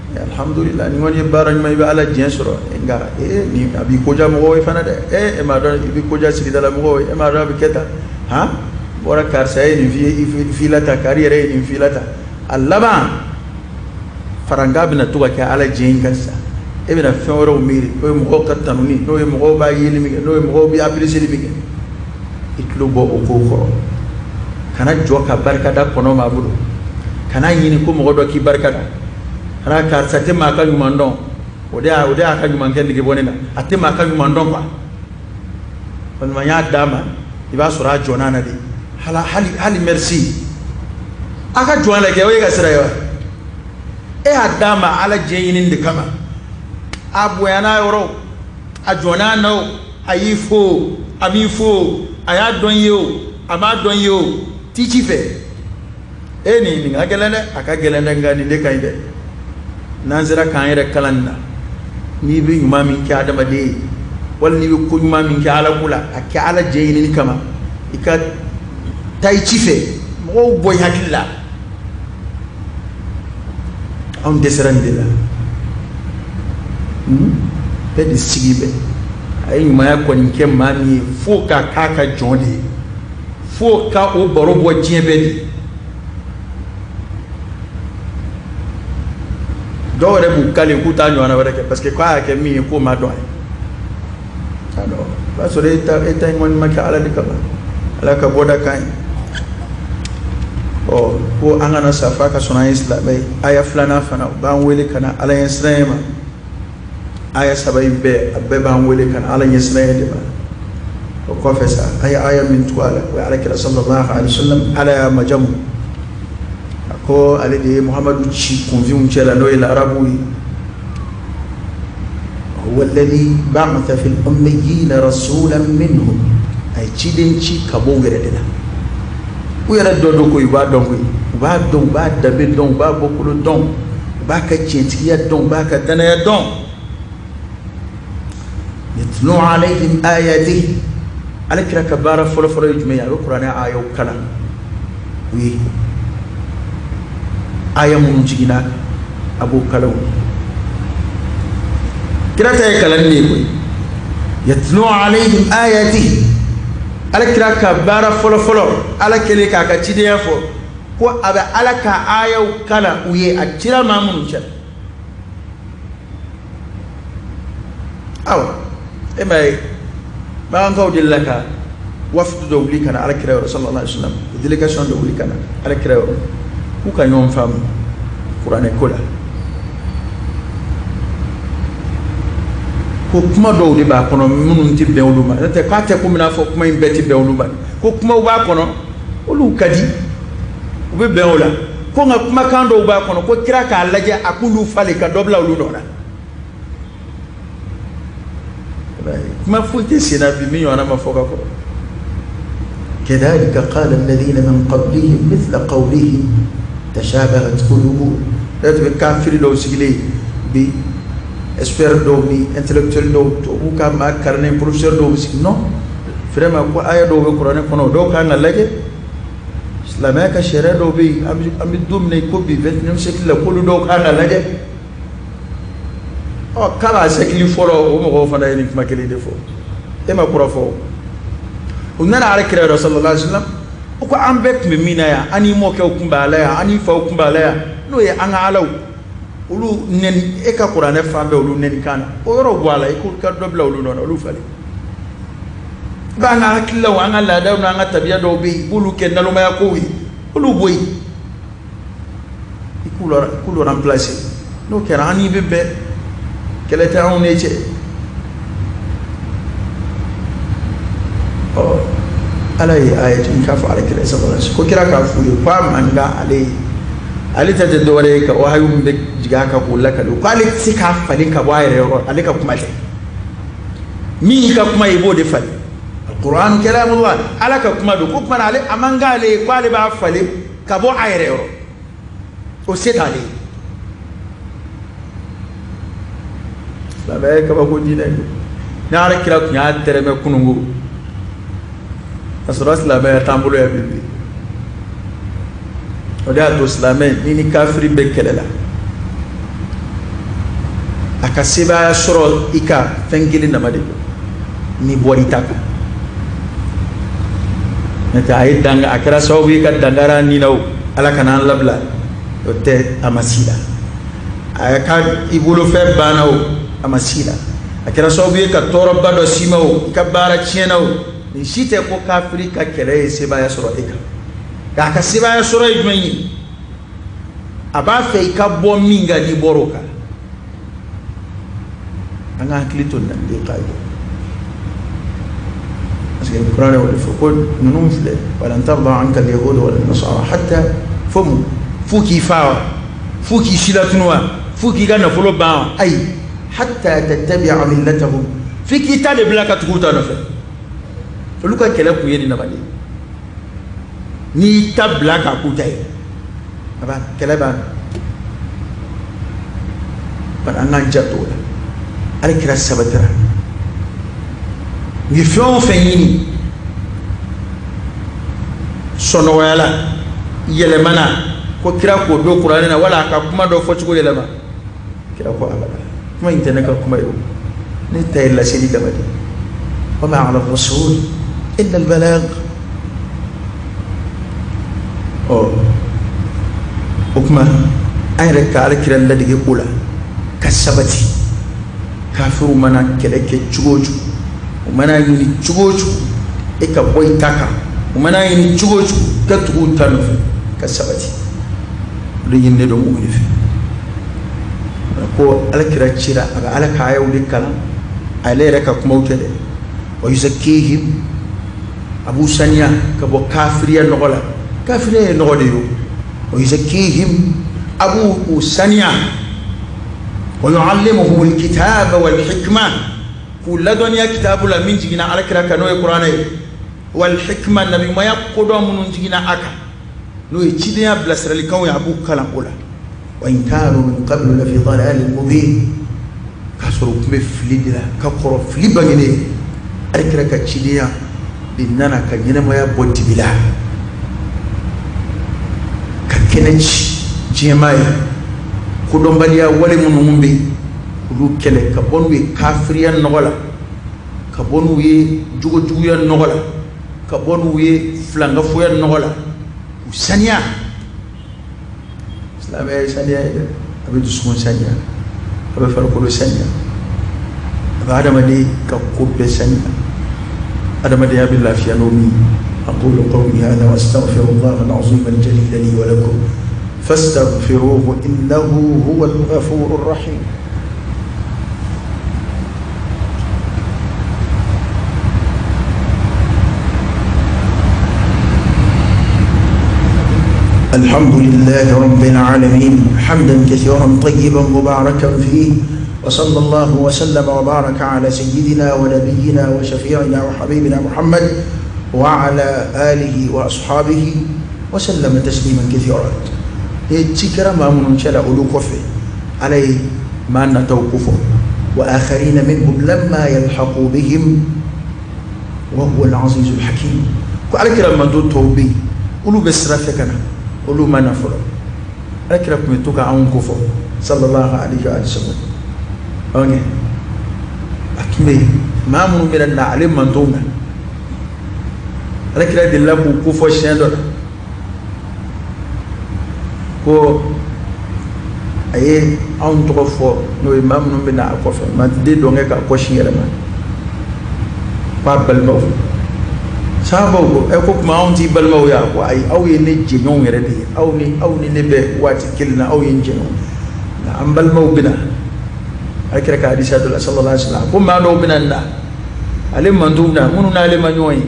Alhamdulillah, nin kɔni ye baara ɲuman, i bɛ Ala diɲɛ sɔrɔ, nka ee, nin a b'i koja mɔgɔw ye fana dɛ. Ee, e m'a dɔn i bɛ koja sigidala mɔgɔw ye, e m'a dɔn a bɛ kɛ tan, han, bɔra karisa ye nin f'i la tan, kari yɛrɛ ye nin f'i la tan. A laban farankan bɛna to ka kɛ Ala diɲɛ in kan sisan. E bɛna fɛn wɛrɛw miiri, n'o ye mɔgɔw ka tanuni, n'o ye mɔgɔw b'a yeli min kɛ, n'o ye mɔgɔw bɛ apprécier min kɛ. I tulo bɔ o kow kɔrɔ. Kana jɔ ka barikada kɔnɔ maa bolo, kana ɲini ko mɔgɔ dɔ k'i barikada. Kana karisa tɛ maa ka ɲuman dɔn, o de y'a ka ɲuman kɛ nege bɔ ne na, a tɛ maa ka ɲuman dɔn quoi. Walima n y'a d'a ma, i b'a sɔrɔ a jɔnna na de, hali hali merci a ka jɔn la kɛ, o ye ka sira ye wa? E y'a d'a ma Ala diɲɛ ɲini de kama. A bonyana yɔrɔ, a jɔnna na o, a y'i fo, a m'i fo, a y'a dɔn i ye o, a m'a dɔn i ye o, t'i ci fɛ. E nin ka gɛlɛn dɛ, a ka gɛlɛn dɛ, nka nin de ka ɲi dɛ. N'an sera k'an yɛrɛ kalan nin na, n'i bɛ ɲuman min kɛ adamaden ye, wali n'i bɛ ko ɲuman min kɛ Ala ko la, a kɛ Ala jɛ ɲinini kama, i ka taa i ci fɛ, mɔgɔw bɔ i hakili la. Anw dɛsɛra nin de la. Bɛɛ de sigi bɛ a ye ɲumanya kɔni kɛ maa min ye, fo ka k'a ka jɔn de ye, fo ka o baro bɔ diɲɛ bɛɛ de. Dɔw yɛrɛ b'u kale k'u t'a ɲɔgɔnna wɛrɛ kɛ, parce que k'a y'a kɛ min ye k'o ma dɔn a ye. Alors o b'a sɔrɔ e ta in kɔni ma kɛ Ala de kama. Ala ka bɔda kan ye. Ɔ, ko an kana sa f'a ka sɔrɔ an ye silamɛ ye. Aya filanan fana, u b'an wele ka na Ala ɲɛsiranɲɛ ma. Aya saba in bɛɛ, a bɛɛ b'an wele ka na Ala ɲɛsiranɲɛ de ma. O kɔfɛ sa, an ye aya min tugu a la, o ye Ala kira sallallahu alaihi wa sallam, Ala y'a majamu, a ko ale de ye Muhamadu ci kunfinw cɛ la, n'o ye larabuw ye: huwa alladhi ba'atha fil ummiyina rasulan minhum. A ye ciden ci ka bɔ u yɛrɛ de la. U yɛrɛ dɔ don koyi, u b'a dɔn koyi, u b'a dɔn, u b'a danbe dɔn, u b'a bɔkolo dɔn, u b'a ka tiɲɛtigiya dɔn, u b'a ka danaya dɔn. Yatlu alayhim ayatihi. Ala kira ka baara fɔlɔfɔlɔ ye jumɛn ye? A bɛ kuranɛ ayaw kalan u ye. Aya minnu jiginna a kan, a b'o kalan u ye. Kira ta ye kalanni de ye koyi. Yatlu alayhim ayatihi. Ala kira ka baara fɔlɔfɔlɔ, Ala kɛlen k'a ka cidenya fɔ, ko a bɛ Ala ka ayaw kalan u ye, a cira maa minnu cɛ. Awa, e m'a ye, makankaw delila ka wafudu dɔ wuli ka na Ala kira yɔrɔ sallallahu alaihi wasallam, délégation dɔ wuli ka na Ala kira yɔrɔ k'u ka ɲɔgɔn faamu kuranɛ ko la, ko kuma dɔw de b'a kɔnɔ minnu tɛ bɛn olu ma. N'o tɛ k'a tɛ komi n'a fɔ kuma in bɛɛ tɛ bɛn olu ma, ko kumaw b'a kɔnɔ olu ka di, u bɛ bɛn o la, ko nka kumakan dɔw b'a kɔnɔ ko kira k'a lajɛ a k'olu falen ka dɔ bila olu nɔ na. Kuma foyi tɛ sen na bi min ɲɔgɔnna ma fɔ ka kɔrɔ. Kadhalika qala alladhina min qablihim mithla qawlihim tashabahat qulubuhum. E tun bɛ kafiri dɔw sigilen bi, expert dɔw ni intellectuel dɔw, tubabu ka maa kalannen, professeur dɔw bɛ sigi, non, vraiment, ko aya dɔw bɛ kuranɛ kɔnɔ, dɔw kan ka lajɛ. Silamɛw Silamɛya ka sariya dɔw bɛ yen, an bɛ don min na i ko bi, 21e siècle la, k'olu dɔw kan ka lajɛ. Ɔ, k'a b'a siècle fɔlɔ, o mɔgɔw fana ye nin kuma kelen de fɔ. E ma kura fɔ. U nana ala kira yɔrɔ sallallahu alaihi wasallam, o ko an bɛɛ tun bɛ min na yan, an n'i mɔkɛw tun b'a la yan, an n'i faw tun b'a la yan, n'o ye an ka alaw, olu nɛni, e ka kuranɛ fan bɛɛ olu nɛni kan na, o yɔrɔ bɔ a la, i ko ka dɔ bila olu nɔ na, olu falen. I b'an ka hakililaw, an ka laadaw n'an ka tabiya dɔw bɛ yen, i b'olu kɛ nalomaya kow ye, olu bɔ yen, i k'olu remplacer. N'o kɛra, an n'i bɛ bɛn, kɛlɛ tɛ anw n'e cɛ. Ɔ, ala ye aya jigin k'a fɔ ala kira sallallahu alaihi wasallam ko kira k'a f'u ye ko a man kan ale ye, ale ta tɛ dɔwɛrɛ ye ka wahayu min bɛ jigin a kan k'o lakale, ko ale tɛ se k'a falen ka bɔ a yɛrɛ yɔrɔ. Ale ka kuma tɛ min y'i ka kuma ye, i b'o de falen. Alquran kalamullah, ala ka kuma don. Ko kuma na, ale a man kan ale ye ko ale b'a falen ka bɔ a yɛrɛ yɔrɔ, o se t'ale ye. Silamɛya ye kabako diinɛ ye. Ni ala kira tun y'a tɛrɛmɛ kununko ka sɔrɔ silamɛya t'an bolo yan bi. O de y'a to silamɛ ni kafiri bɛ kɛlɛ la, a ka sebaaya sɔrɔ i ka fɛn kelen dama de don, n'i bɔra i ta kan. N'o tɛ, a ye danga, a kɛra sababu ye ka dankari a ni na, o ala kana an labila, o tɛ, a ma s'i la. A ka i bolofɛn banna, o a ma s'i la. A kɛra sababu ye ka tɔɔrɔba dɔ s'i ma, o i ka baara tiɲɛna, o nin si tɛ ko kafiri ka kɛlɛ ye sebaaya sɔrɔ e kan. Nka a ka sebaaya sɔrɔ ye jumɛn ye? A b'a fɛ i ka bɔ min kan, n'i bɔra o kan. An ka hakili to nin na, nin de ka ye, parce que kuranɛ o de fɔ ko ninnu filɛ: walan tarda anka al-yahud wala nasara hatta fo mun? F'u k'i fa wa? F'u k'i silatunu wa? F'u k'i ka nafolo ban wa? Ayi, hatta tattabi'a millatahum, f'i k'i ta de bila ka tugu u ta nɔfɛ. Olu ka kɛlɛ kun ye nin dama de ye. N'i y'i ta bila k'a k'u ta ye, a b'a kɛlɛ banna. Bari an k'an janto o la. Ala kira sabatira, u ye fɛn o fɛn ɲini sɔnɔgɔya la, yɛlɛmana ko kira k'o don kuranɛ na, wala a ka kuma dɔ fɔcogo yɛlɛma, kira ko abada, kuma in tɛ ne ka kuma ye, o ne ta ye laseli dama de ye. Wa ma ala rasul illa al balagh. Ɔ, o kuma an yɛrɛ ka ala kira ladege ko la ka sabati. Kafiriw mana kɛlɛ kɛ cogo o cogo, u mana ɲini cogo o cogo e ka bɔ i ta kan, u mana ɲini cogo o cogo ka tugu u ta nɔfɛ, ka sabati, o de ɲininen don mumini fɛ. Ko ala kira cira, a bɛ ala ka ayaw de kalan, ale yɛrɛ ka kumaw tɛ dɛ. Wa yuzakkihim, a b'u saniya ka bɔ kafiriya nɔgɔ la. Kafiriya ye nɔgɔ de ye. Wa yuzakkihim, a b'u u saniya. Wa yuallimuhum alkitaba wal hikma, k'u ladɔnniya kitabu la min jiginna ala kira kan, n'o ye kuranɛ ye, wal hikma, nabiɲumanya kodɔn minnu jiginna a kan, n'o ye cidenya bilasiralikanw ye, a b'u kalan o la. Wa in kanu min qablu lafi dalalin mubin, k'a sɔrɔ u tun bɛ fili de la ka kɔrɔ, fili bangenen. Ala kira ka cidenya de nana ka ɲɛnamaya bɔ dibi la ka kɛnɛ ci diɲɛmaa ye. Kodɔnbaliya wale minnu bɛ yen, olu kɛlɛ ka bɔ n'u ye kafiriya nɔgɔ la, ka bɔ n'u ye jogojuguya nɔgɔ la, ka bɔ n'u ye filankafoya nɔgɔ la, k'u saniya. Silamɛya ye saniya ye dɛ. A bɛ dusukun saniya, a bɛ farikolo saniya, a bɛ adamaden ka ko bɛɛ saniya. Adamadenya bɛ lafiya n'o min. أقول قولي هذا وأستغفر الله العظيم الجليل لي ولكم فاستغفروه إنه هو الغفور الرحيم. الحمد لله رب العالمين حمدا كثيرا طيبا مباركا فيه، وصلى الله وسلم وبارك على سيدنا ونبينا وشفيعنا وحبيبنا محمد وعلى آله وأصحابه وسلم تسليما كثيرا. Ci kɛra maa minnu cɛla, olu kɔfɛ ala ye maa nataw kofɔ: wa akharina minhum lamma yalhaqu bihim wa huwa al-azizu al-hakim. Ko ala kira mantɔn tɔw bɛ yen, Olu bɛ sira fɛ ka na, olu ma na fɔlɔ. Ala kira tun bɛ to ka anw kofɔ sallallahu alaihi wa sallam. Ok, a tun bɛ yen maa minnu bɛna na ale mantonw na, ala kira delila k'u kofɔ siɲɛ dɔ la ko a ye anw tɔgɔ fɔ, n'o ye maa minnu bɛ na a kɔfɛ, maa den dɔnkɛ k'a kɔsi yɛrɛ ma k'a balimaw. Sahabaw ko ɛ ko tuma anw t'i balimaw ye? A ko ayi, aw ye ne jɛɲɔgɔnw yɛrɛ de ye, aw ni ne bɛ waati kelen na, aw ye n jɛɲɔgɔn. Nka an balimaw bɛ na. Ala kira ka hadisa dɔ la sallallahu alaihi wa sallam, ko maa dɔw bɛ na ale mantonw na, minnu n'ale ma ɲɔgɔn ye,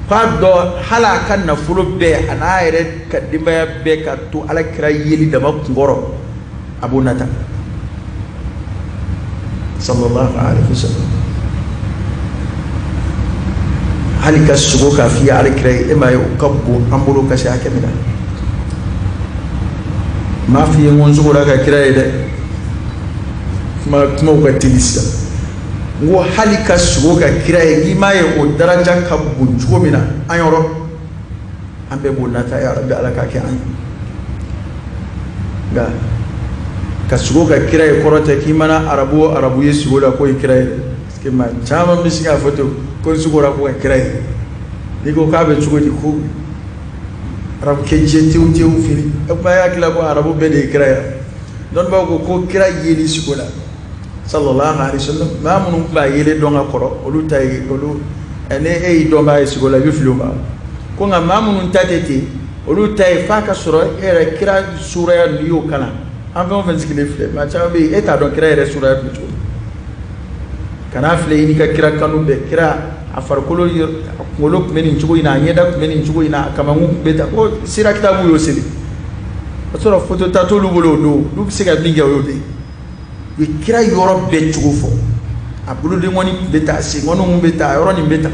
k'a dɔn hali a ka nafolo bɛɛ, a n'a yɛrɛ ka denbaya bɛɛ ka to ala kira yeli dama kunkɔrɔ, a b'o nata sallallahu alaihi wa sallam. Hali ka sogo k'a f'i ye ala kira ye, e m'a ye o ka bon an bolo ka se hakɛ min na. N m'a f'i ye n ko n sogora ka kira ye dɛ, kuma kumaw ka teli sisan. N ko hali ka sogo ka kira ye, n'i m'a ye o daraja ka bon cogo min na an yɔrɔ, an bɛɛ b'o nata. Ya Rabbi, ala k'a kɛ an ye. Nka ka sogo ka kira ye kɔrɔ tɛ k'i mana arabu o arabu ye sogo la k'o ye kira ye dɛ, parce que maa caman bɛ sin k'a fɔ ten ko n sogora ko ka kira ye. N'i ko k'a bɛ cogo di, ko arabukɛ jɛ tewu tewu fili, e kuma y'a hakili la ko arabu bɛɛ de ye kira ye. Dɔnnibaaw ko ko kira yeli sogo la sallallahu alaihi wasallam, maa minnu tun b'a yelen dɔn ka kɔrɔ, olu ta ye olu ni e y'i dɔn b'a ye sogo la, i bɛ fili o ma. Ko nka maa minnu ta tɛ ten, olu ta ye f'a ka sɔrɔ e yɛrɛ kira suraya n'i y'o kalan. An fɛn o fɛn sigilen filɛ, maa caman bɛ yen, e t'a dɔn kira yɛrɛ suraya tun bɛ cogo min. Kan'a filɛ i n'i ka kira kanu bɛɛ, kira a farikolo, a kunkolo tun bɛ nin cogo in na, a ɲɛda tun bɛ nin cogo in na, a kamankun tun bɛ tan, ko sira kitabu y'o sɛbɛn. O sɔrɔ foto ta t'olu bolo o don, olu bɛ se ka min kɛ o y'o de ye. U ye kira yɔrɔ bɛɛ cogo fɔ, a bolodenkɔni tun bɛ tan, a senkɔni tun bɛ tan, a yɔrɔ nin bɛ tan.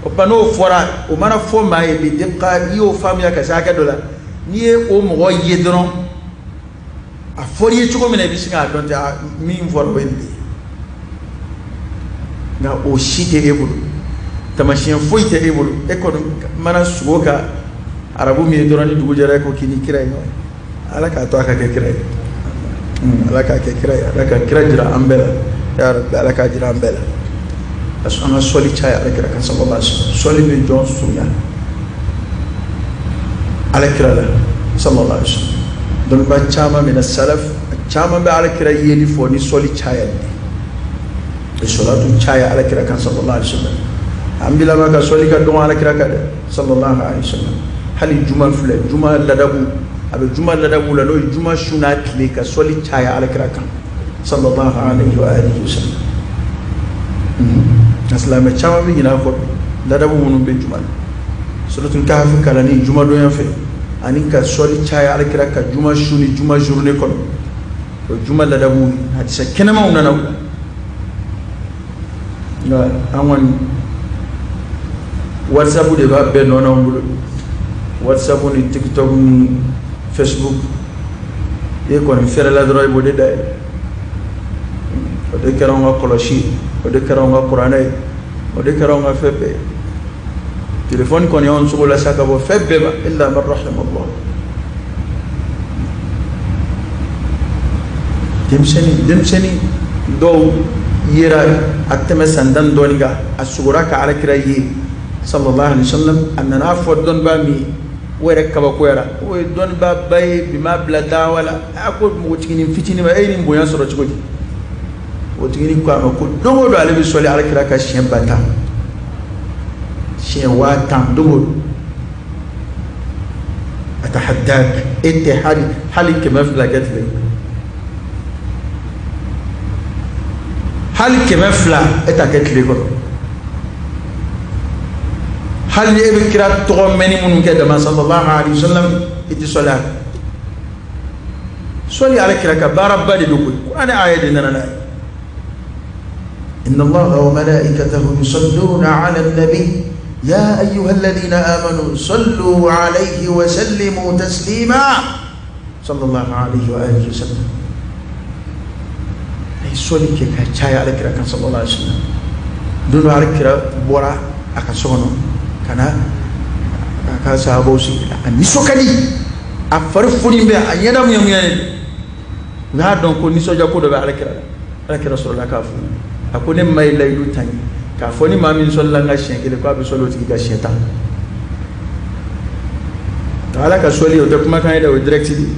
O tuma n'o fɔra, o mana fɔ maa ye bi ka i y'o faamuya ka se hakɛ dɔ la, n'i ye o mɔgɔ ye dɔrɔn, a fɔr'i ye cogo min na, i bɛ sin k'a dɔn ten, min fɔra o ye nin de ye. Nka o si tɛ e bolo, taamasiyɛn foyi tɛ e bolo. E kɔni mana sogo ka arabu min ye dɔrɔn, ni dugu jɛra, e ko k'i ni kira ye ɲɔgɔn ye. Ala k'a to a ka kɛ kira ye, ala k'a kɛ kira ye, ala ka kira jira an bɛɛ la. Ya Rabbi, ala k'a jira an bɛɛ la. Parce que an ka sɔli caya ala kira kan sallallahu alaihi wasallam. Sɔli bɛ jɔn surunya ala kira la sallallahu alaihi wasallam. Dɔnnibaa caman mina salaf caman bɛ ala kira yeli fɔ ni sɔli caya de ye, sɔlatu caya ala kira kan sallallahu alaihi wasallam. An bilama ka sɔli ka dɔgɔ ala kira kan dɛ sallallahu alaihi wasallam. Hali juma filɛ, juma ladabu, a bɛ juma ladabu la, n'o ye juma su n'a tile ka sɔli caya ala kira kan sallallahu alaihi wa alihi wasallam. Nka silamɛ caman bɛ ɲinɛ a kɔ. Ladabu minnu bɛ juma la, suratul kahfi kalanni jumadonya fɛ, ani ka sɔli caya ala kira ka juma su ni juma journée kɔnɔ, o ye juma ladabu ye. Hadisa kɛnɛmaw nana o la. Nka an kɔni, WhatsApp de b'a bɛɛ nɔ n'anw bolo, WhatsApp ni TikTok ni Facebook. I kɔni fɛrɛla dɔrɔn, i b'o de dayɛlɛ. O de kɛra anw ka kɔlɔsi ye, o de kɛra anw ka kuranɛ ye, o de kɛra anw ka fɛn bɛɛ ye. Telefɔni kɔni y'anw sogo la sa ka bɔ fɛn bɛɛ ma, illa man rahimallah. Denmisɛnnin dɔw yera a tɛmɛ san 10 dɔɔnin kan, a sogora ka alakira ye sallallahu alaihi wasallam. A nana fɔ dɔnnibaa min ye, o yɛrɛ kabakoyara. O ye dɔnnibaaba ye bi, m'a bila dawa la. A ko npogotiginin fitinin ma, e ye nin bonya sɔrɔ cogo di? Npogotiginin ko a ma ko don o don ale bɛ sɔli alakira ka siɲɛ 10 000, siɲɛ 10 000 don o don. Atahaddak, e tɛ hali 200 kɛ tile, hali 200 e t'a kɛ tile kɔnɔ. Hali ni e bɛ kira tɔgɔ mɛnni minnu kɛ dama sallallahu alaihi wasallam, i tɛ sɔli a kan. Sɔli ala kira ka baaraba de don koyi. Kuranɛ aya de nana n'a ye: إن الله وملائكته يصلون على النبي يا أيها الذين آمنوا صلوا عليه وسلموا تسليما صلى الله عليه وآله وسلم. Ay sɔli kɛ ka caya ala kira kan sallallahu alaihi wasallam. Don dɔ, ala kira bɔra a ka so kɔnɔ ka na a Ka sahabaw sigi, a nisɔn ka di, a fari foni bɛ, a ɲɛda muɲamuɲanen don. U y'a dɔn ko nisɔndiya ko dɔ bɛ alakira la. Alakira sɔrɔla k'a fɔ, a ko ne ma ye layidu ta n ye k'a fɔ ni maa min sɔlila n kan siɲɛ kelen, k'a bɛ sɔli o tigi kan siɲɛ 10. Ala ka sɔli, o tɛ kumakan ye dɛ, o ye direct de ye,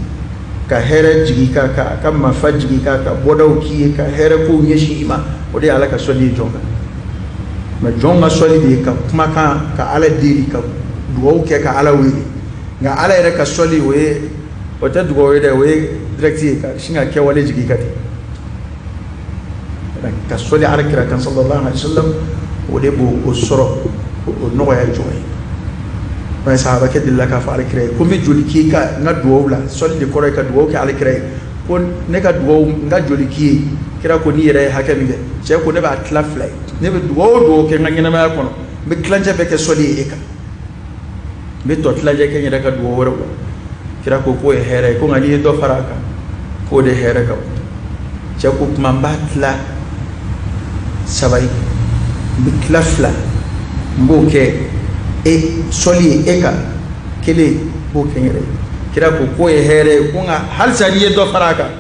ka hɛrɛ jigin ka ka mafa jigin ka bɔdaw k'i ye, ka hɛrɛ kow ɲɛsin i ma. O de ye Ala ka sɔli ye jɔn kan. Mais jɔn ka sɔli de ye ka kumakan, ka Ala deli, ka dugawu kɛ, ka Ala wele. Nka Ala yɛrɛ ka sɔli, o ye, o tɛ dugawu ye dɛ, o ye direct ye, ka sin ka kɛwale jigin ka ten ka sɔli Ala kira kan sallallahu alaihi wasallam. O de b'o o sɔrɔ, o nɔgɔya jɔn ye. Mais sahabakɛ delila k'a fɔ Ala kira ye ko n bɛ joli k'i ka n ka dugawu la. Sɔli de kɔrɔ ye ka dugawu kɛ Ala kira ye. Ko ne ka dugawu, n ka joli k'i ye? Kira ko n'i yɛrɛ ye hakɛ min kɛ. Cɛ ko ne b'a tila fila ye, ne bɛ dugawu o dugawu kɛ n ka ɲɛnamaya kɔnɔ, n bɛ tilancɛ bɛɛ kɛ sɔli ye e kan, n bɛ tɔ tilancɛ kɛ n yɛrɛ ka dugawu wɛrɛw la. Kira ko k'o ye hɛrɛ ye, ko nka n'i ye dɔ fara a kan, k'o de hɛrɛ ka bon. Cɛ ko kuma n b'a tila saba ye, n bɛ tila fila, n b'o kɛ e sɔli ye e kan, kelen n b'o kɛ n yɛrɛ ye. Kira ko k'o ye hɛrɛ ye, ko nka halisa n'i ye dɔ fara a kan,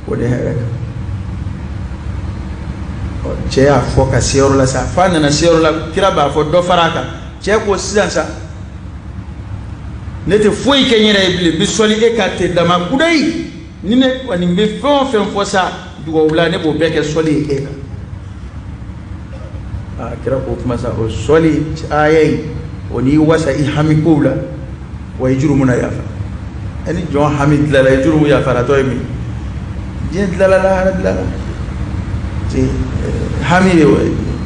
o de hɛrɛ kan. Cɛ y'a fɔ ka se yɔrɔ la sa, f'a nana se yɔrɔ la, kira b'a fɔ dɔ fara a kan. Cɛ ko sisan sa, ne tɛ foyi kɛ n yɛrɛ ye bilen, n bɛ sɔli e kan ten dama kudayi. Ni ne kɔni bɛ fɛn o fɛn fɔ sa dugawu la, ne b'o bɛɛ kɛ sɔli ye e kan. Aa, kira k'o kuma sa, o sɔli aya in, o n'i wasa i hami kow la, wa i jurumu na yafa. Ni jɔn hami dilala, i jurumu yafara, tɔ ye min diɲɛ dilala, lahara dilala. Hami ye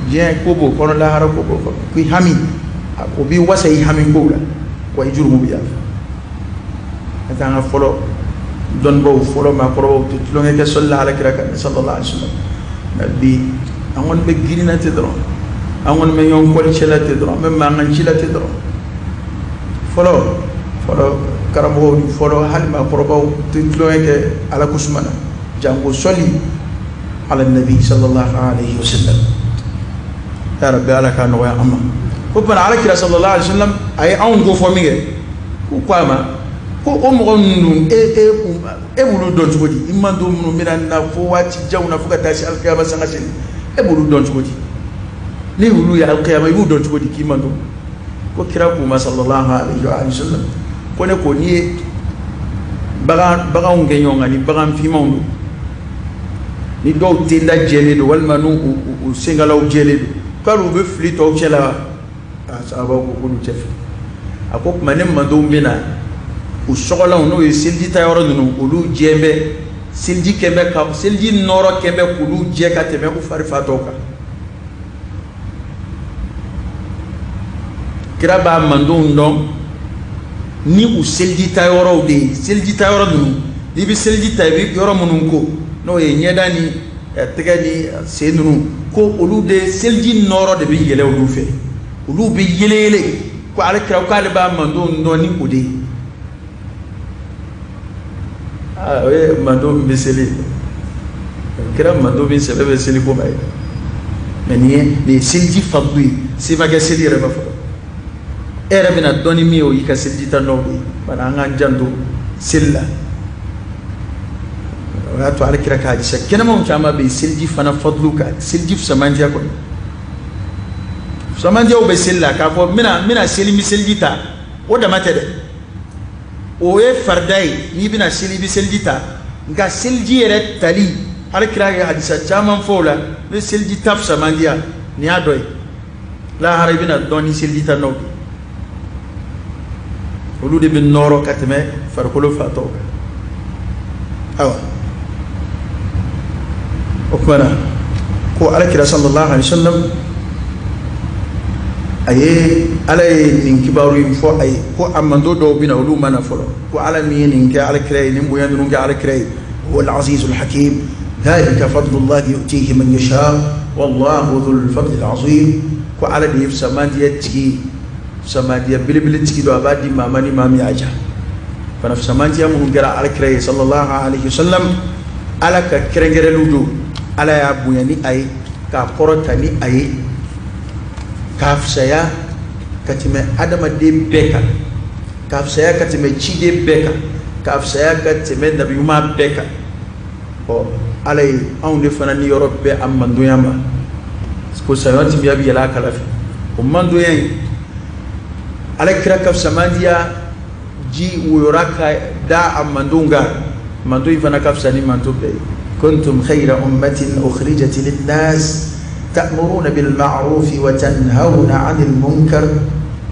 diɲɛ ko b'o kɔnɔ, lahara ko b'o kɔnɔ. Ko i hami, o b'i wasa i hami kow la, wa i jurumu bɛ yafa. Ka taa an ka fɔlɔ dɔnnibaw, fɔlɔ maakɔrɔbaw tɛ tulonkɛ kɛ sɔli la ala kira kan sallallahu alaihi wasallam. Nka bi an kɔni bɛ girin na ten dɔrɔn, an kɔni bɛ ɲɔgɔn kɔlicɛ la ten dɔrɔn, an bɛ mankan ci la ten dɔrɔn. Fɔlɔ fɔlɔ karamɔgɔw ni fɔlɔ hali maakɔrɔbaw tɛ tulonkɛ kɛ ala ko suma na, janko sɔli ala nabi sallallahu alaihi wasallam. Ya rabbi, ala k'a nɔgɔya an ma. O tuma ala kira sallallahu alaihi wasallam a ye anw ko fɔ min kɛ, k'u ko a ma ko o mɔgɔ ninnu, e b'olu dɔn cogo di? I man don minnu bɛna na fo waati janw na, fo ka taa se alikiyama sanga seli, e b'olu dɔn cogo di? Ni olu ye alikiyama, i b'u dɔn cogo di k'i man don? Ko kira k'u ma sallallahu alaihi wa sallam ko ne ko n'i ye baganw kɛ ɲɔgɔn kan, ni bagan finmanw don, ni dɔw tenda jɛlen don, walima n'u u senkalaw jɛlen don, k'ale u bɛ fili tɔw cɛ la wa? A sahabaw ko k'olu tɛ fili. A ko tuma ne mandenw bɛ na, u sɔgɔlanw, n'o ye seliji ta yɔrɔ ninnu, olu jɛ bɛ, seliji kɛ bɛ ka seliji nɔrɔ kɛ bɛ k'olu jɛ ka tɛmɛ u fari fa tɔw kan. Kira b'a mandenw dɔn ni u seliji ta yɔrɔw de ye. Seliji ta yɔrɔ ninnu, n'i bɛ seliji ta, i bɛ yɔrɔ minnu ko, n'o ye ɲɛda ni tɛgɛ ni sen ninnu, ko olu de seliji nɔrɔ de bɛ yɛlɛ olu fɛ, olu bɛ yele yele. Ko ale kira k'ale b'a mandenw dɔn ni o de ye. Aa, o ye mando min bɛ seli, kira mando min sɛbɛ bɛ seli ko ma ye. Mais nin ye seliji fadlu ye, se ma kɛ seli yɛrɛ ma fɔlɔ, e yɛrɛ bɛna dɔn ni min ye, o y'i ka seliji ta nɔ de ye. Bari an k'an janto seli la. O y'a to ala kira ka hadisa kɛnɛmanw caman bɛ yen seliji fana fadlu kan, seliji fisamandiya kɔni, fisamandiyaw bɛ seli la. K'a fɔ n bɛna seli, n bɛ seliji ta, o dama tɛ dɛ, o ye farida ye. N'i bɛna seli, i bɛ seliji ta. Nka seliji yɛrɛ tali, ala kira ye hadisa caman fɔ o la, n bɛ seliji ta fisamandiya, nin y'a dɔ ye. Lahara, i bɛna dɔn ni seliji ta nɔ de, olu de bɛ nɔrɔ ka tɛmɛ farikolo fatɔw kan. Ayiwa, o tuma na ko ala kira sallallahu alaihi wasallam a ye, ala ye nin kibaru in fɔ a ye ko a mando dɔw bɛna, olu ma na fɔlɔ. Ko ala min ye nin kɛ ala kira ye, nin bonya ninnu kɛ ala kira ye, huwa al-azizul hakim, dhalika fadlullahi yu'tihi man yasha wallahu dhul fadli al-azim. Ko ala de ye fisamandiya tigi, fisamandiya belebele tigi don, a b'a di maa ma ni maa min y'a ja fana. Fisamandiya minnu kɛra ala kira ye sallallahu alaihi wasallam, ala ka kɛrɛnkɛrɛnliw don. Ala y'a bonya ni a ye, k'a kɔrɔta ni a ye, k'a fisaya ka tɛmɛ adamaden bɛɛ kan, k'a fisaya ka tɛmɛ ciden bɛɛ kan, k'a fisaya ka tɛmɛ nabiɲuman bɛɛ kan. Ɔ Ala ye anw de fana niyɔrɔ bɛn a mantonya ma, ko sayɔn timiya bɛ yɛlɛ a kala fɛ. O mantonya in, Ala kira ka fisamandiya ji woyora ka da a mantonw kan, manton in fana ka fisa ni manton bɛɛ ye. Kuntum khayra ummatin ukhrijat linnas ta'muruna bil ma'ruf wa tanhawna 'anil munkar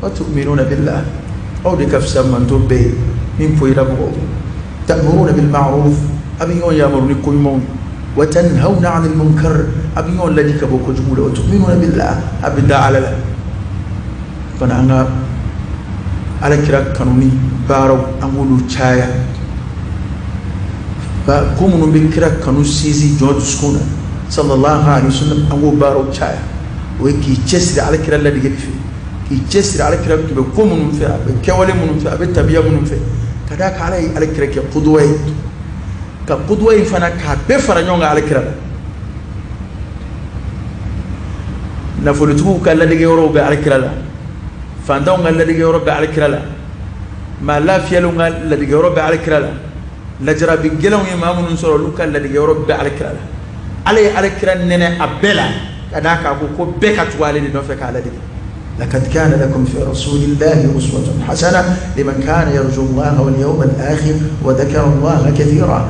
wa tu'minuna billah. Aw de ka fisa manton bɛɛ ye min poyira mɔgɔw. Ta'muruna bil ma'ruf, a bɛ ɲɔgɔn yamaru ni ko ɲumanw ye, wa tanhawna 'anil munkar, a bɛ ɲɔgɔn ladi ka bɔ kojugu la, wa tu'minuna billah, a bɛ da Ala la. Fana an ka Ala kira kanuni baaraw an k'olu caya, ko minnu bɛ kira kanu sinsin jɔn dusukun na sallallahu alaihi wasallam, an k'o baaraw caya. O ye k'i cɛsiri Ala kira ladegeli fɛ, k'i cɛsiri Ala kira tun bɛ ko minnu fɛ, a bɛ kɛwale minnu fɛ, a bɛ tabiya minnu fɛ, ka d'a kan Ala ye Ala kira kɛ kuduwa ye, ka kuduwa in fana k'a bɛɛ fara ɲɔgɔn kan Ala kira la. Nafolotigiw ka ladege yɔrɔw bɛ Ala kira la, fantanw ka ladege yɔrɔ bɛ Ala kira la, maa lafiyalenw ka ladege yɔrɔ bɛ Ala kira la, lajarabi gɛlɛnw ye maa minnu sɔrɔ olu ka ladege yɔrɔ bɛ Ala kira la. Ala ye Ala kira nɛnɛ a bɛɛ la, ka d'a kan ko ko bɛɛ ka tugu ale de nɔfɛ k'a ladege. Laqad kana lakum fi rasulillahi uswatun hasana liman kana yarju Allaha wal yawmal akhir wa dhakara Allaha kathira.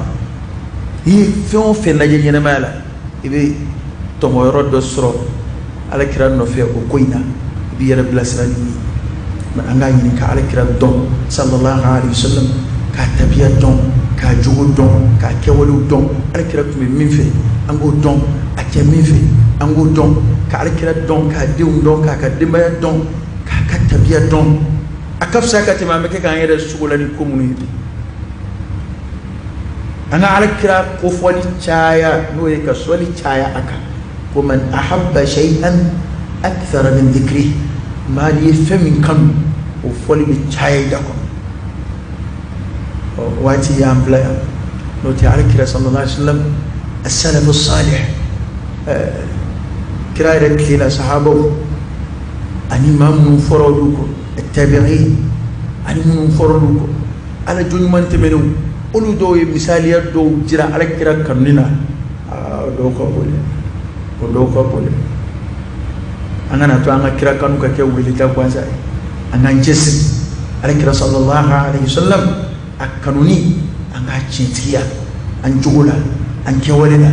I ye fɛn o fɛn lajɛ ɲɛnamaya la, i bɛ tɔmɔyɔrɔ dɔ sɔrɔ Ala kira nɔfɛ o ko in na, i b'i yɛrɛ bilasira ni min ye. An k'a ɲini ka Ala kira dɔn sallallahu alaihi wasallam, k'a tabiya dɔn, k'a jogo dɔn, k'a kɛwalew dɔn. Ala kira tun bɛ min fɛ an k'o dɔn, a tɛ min fɛ an k'o dɔn, ka Ala kira dɔn, k'a denw dɔn, k'a ka denbaya dɔn, k'a ka tabiya dɔn. A ka fisa ka tɛmɛ an bɛ kɛ k'an yɛrɛ sogo la ni ko minnu ye bi. An ka Ala kira kofɔli caya, n'o ye ka sɔli caya a kan. Ko man ahabba shay'an akthara min dhikri, maa n'i ye fɛn min kanu o fɔli bɛ caya i da kɔnɔ. Ɔ waati y'an bila yan, n'o tɛ Ala kira sallallahu alaihi wasallam, as-salafu salih, kira yɛrɛ tile la sahabaw ani maa minnu fɔra olu kɔ, tabi'in ani minnu fɔra olu kɔ, Ala jɔn ɲuman tɛmɛnenw, olu dɔw ye misaliya dɔw jira Ala kira kanuni na. O dɔw ka bon dɛ, o dɔw ka bon dɛ. An kana to an ka kira kanu ka kɛ weleda gansan ye, an k'an cɛsiri Ala kira sallallahu alaihi wasallam a kanuni, an k'a tiɲɛtigiya an jogo la, an kɛwale la,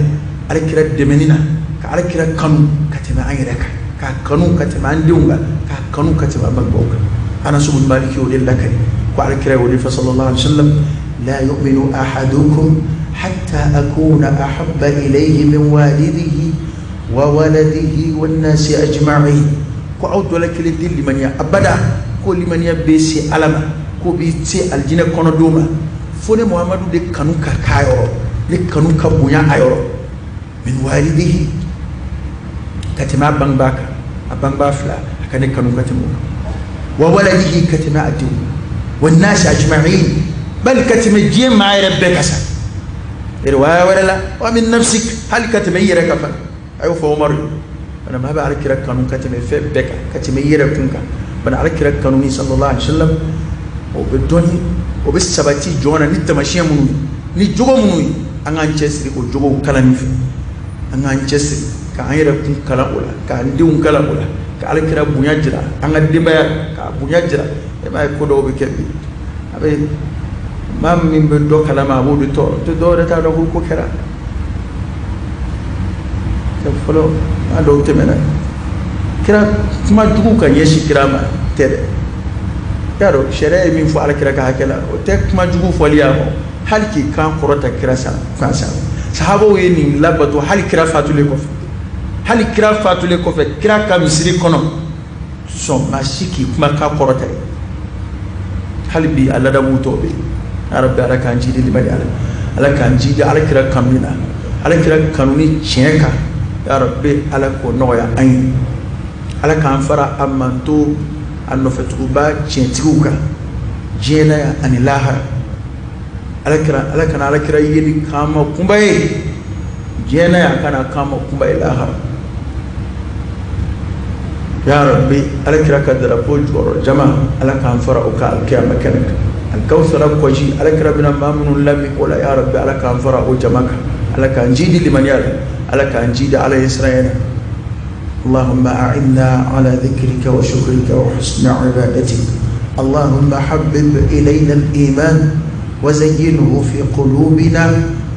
Ala kira dɛmɛni na, ka Ala kira kanu ka tɛmɛ an yɛrɛ kan, k'a kanu ka tɛmɛ an denw kan, k'a kanu ka tɛmɛ an bangebaaw kan. Anas ibn Malik y'o de lakali ko Ala kira y'o de fɔ sallallahu alaihi wasallam, la yu'minu ahadukum hatta akuna ahabba ilayhi min walidihi wa waladihi wan nasi ajma'in. Ko aw dɔ la kelen tɛ limaniya abada, ko limaniya bɛ se Ala ma, ko bɛ se alijinɛ kɔnɔ don ma, fo ne Muhamadu de kanu ka k'a yɔrɔ, ne kanu ka bonya a yɔrɔ, min walidihi, ka tɛmɛ a bangebaa kan, a bangebaa fila, a ka ne kanu ka tɛmɛ o kan, wa waladihi, ka tɛmɛ a denw, wa nasi ajma'in, bali ka tɛmɛ diɲɛ maa yɛrɛ bɛɛ kan sa. Riwaya wɛrɛ la, wa min nafsik, hali ka tɛmɛ i yɛrɛ kan fana. A y'o fɔ Umaru ye. Bana maa bɛ Ala kira kanu ka tɛmɛ fɛn bɛɛ kan, ka tɛmɛ i yɛrɛ kun kan. Bana Ala kira kanu ni sallallahu alaihi wasallam, o bɛ dɔnni, o bɛ sabati jɔn na ni taamasiyɛn minnu ye, ni jogo minnu ye, an k'an cɛsiri o jogow kalanni fɛ, an k'an cɛsiri k'an yɛrɛ kun kalan o la, k'an denw kalan o la, ka Ala kira bonya jira an ka denbaya, k'a bonya jira. E m'a ye ko dɔw bɛ kɛ bi, a bɛ maa min bɛ dɔ kalama a b'o de tɔɔrɔ, tɛ dɔw yɛrɛ t'a dɔn ko ko kɛra. Fɔlɔ maa dɔw tɛmɛna kira kuma jugu ka ɲɛsin kira ma tɛ dɛ. I y'a dɔn sariya ye min fɔ Ala kira ka hakɛ la, o tɛ kuma jugu fɔli y'a ma, hali k'i kan kɔrɔta kira kan san. Sahabaw ye nin labato hali kira fatulen kɔfɛ, hali kira fatulen kɔfɛ, kira ka misiri kɔnɔ sɔn maa si k'i kuma kan kɔrɔta ye. Hali bi a ladabu tɔ bɛ yen. Ya Rabbi, Ala k'an jidi limaniya la, Ala k'an jidi Ala kira kanuni na, Ala kira kanuni tiɲɛ kan. Ya Rabbi, Ala k'o nɔgɔya an ye, Ala k'an fara a manto a nɔfɛtuguba tiɲɛtigiw kan diɲɛ na yan ani lahara. Ala kira, Ala kana Ala kira yeli k'an ma kunba ye diɲɛ na yan, kana k'an ma kunba ye lahara. Ya Rabbi, ala kira ka darapo jukɔrɔ jama, ala k'an fara o kan alkiyama kɛnɛ kan. Alkawsara kɔji, ala kira bɛna maa minnu lamin o la, ya Rabbi, ala k'an fara o jama kan. Ala k'an jidi limaniya la, ala k'an jidi ala ye siran ɲɛna. اللهم أعنا على ذكرك وشكرك وحسن عبادتك. اللهم حبب إلينا الإيمان وزينه في قلوبنا،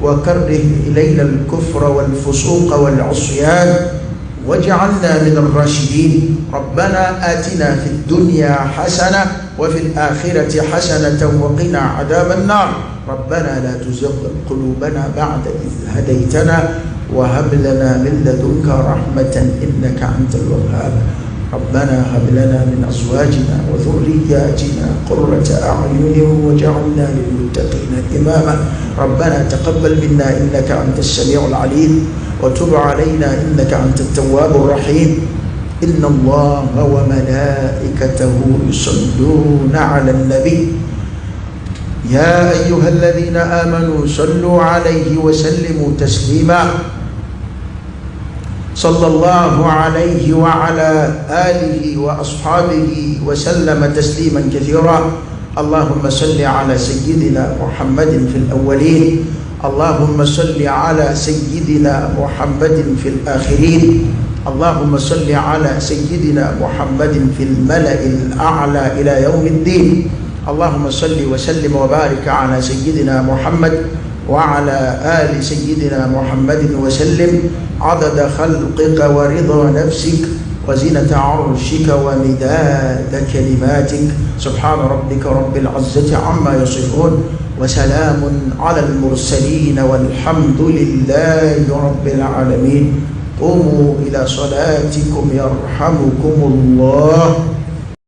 وكره إلينا الكفر والفسوق والعصيان، واجعلنا من الراشدين. ربنا آتنا في الدنيا حسنة وفي الآخرة حسنة وقنا عذاب النار. ربنا لا تزغ قلوبنا بعد إذ هديتنا، وهب لنا من لدنك رحمة إنك أنت الوهاب. ربنا هب لنا من أزواجنا وذرياتنا قرة أعين واجعلنا للمتقين إماما. ربنا تقبل منا إنك أنت السميع العليم، وتب علينا إنك أنت التواب الرحيم. إن الله وملائكته يصلون على النبي، يا أيها الذين آمنوا صلوا عليه وسلموا تسليما. صلى الله عليه وعلى آله وأصحابه وسلم تسليما كثيرا. اللهم صل على سيدنا محمد في الأولين، اللهم صل على سيدنا محمد في الآخرين، اللهم صل على سيدنا محمد في الملأ الأعلى إلى يوم الدين. اللهم صل وسلم وبارك على سيدنا محمد وعلى آل سيدنا محمد وسلم، عدد خلقك ورضا نفسك وزنة عرشك ومداد كلماتك. سبحان ربك رب العزة عما يصفون، وسلام على المرسلين، والحمد لله رب العالمين. قوموا إلى صلاتكم يرحمكم الله.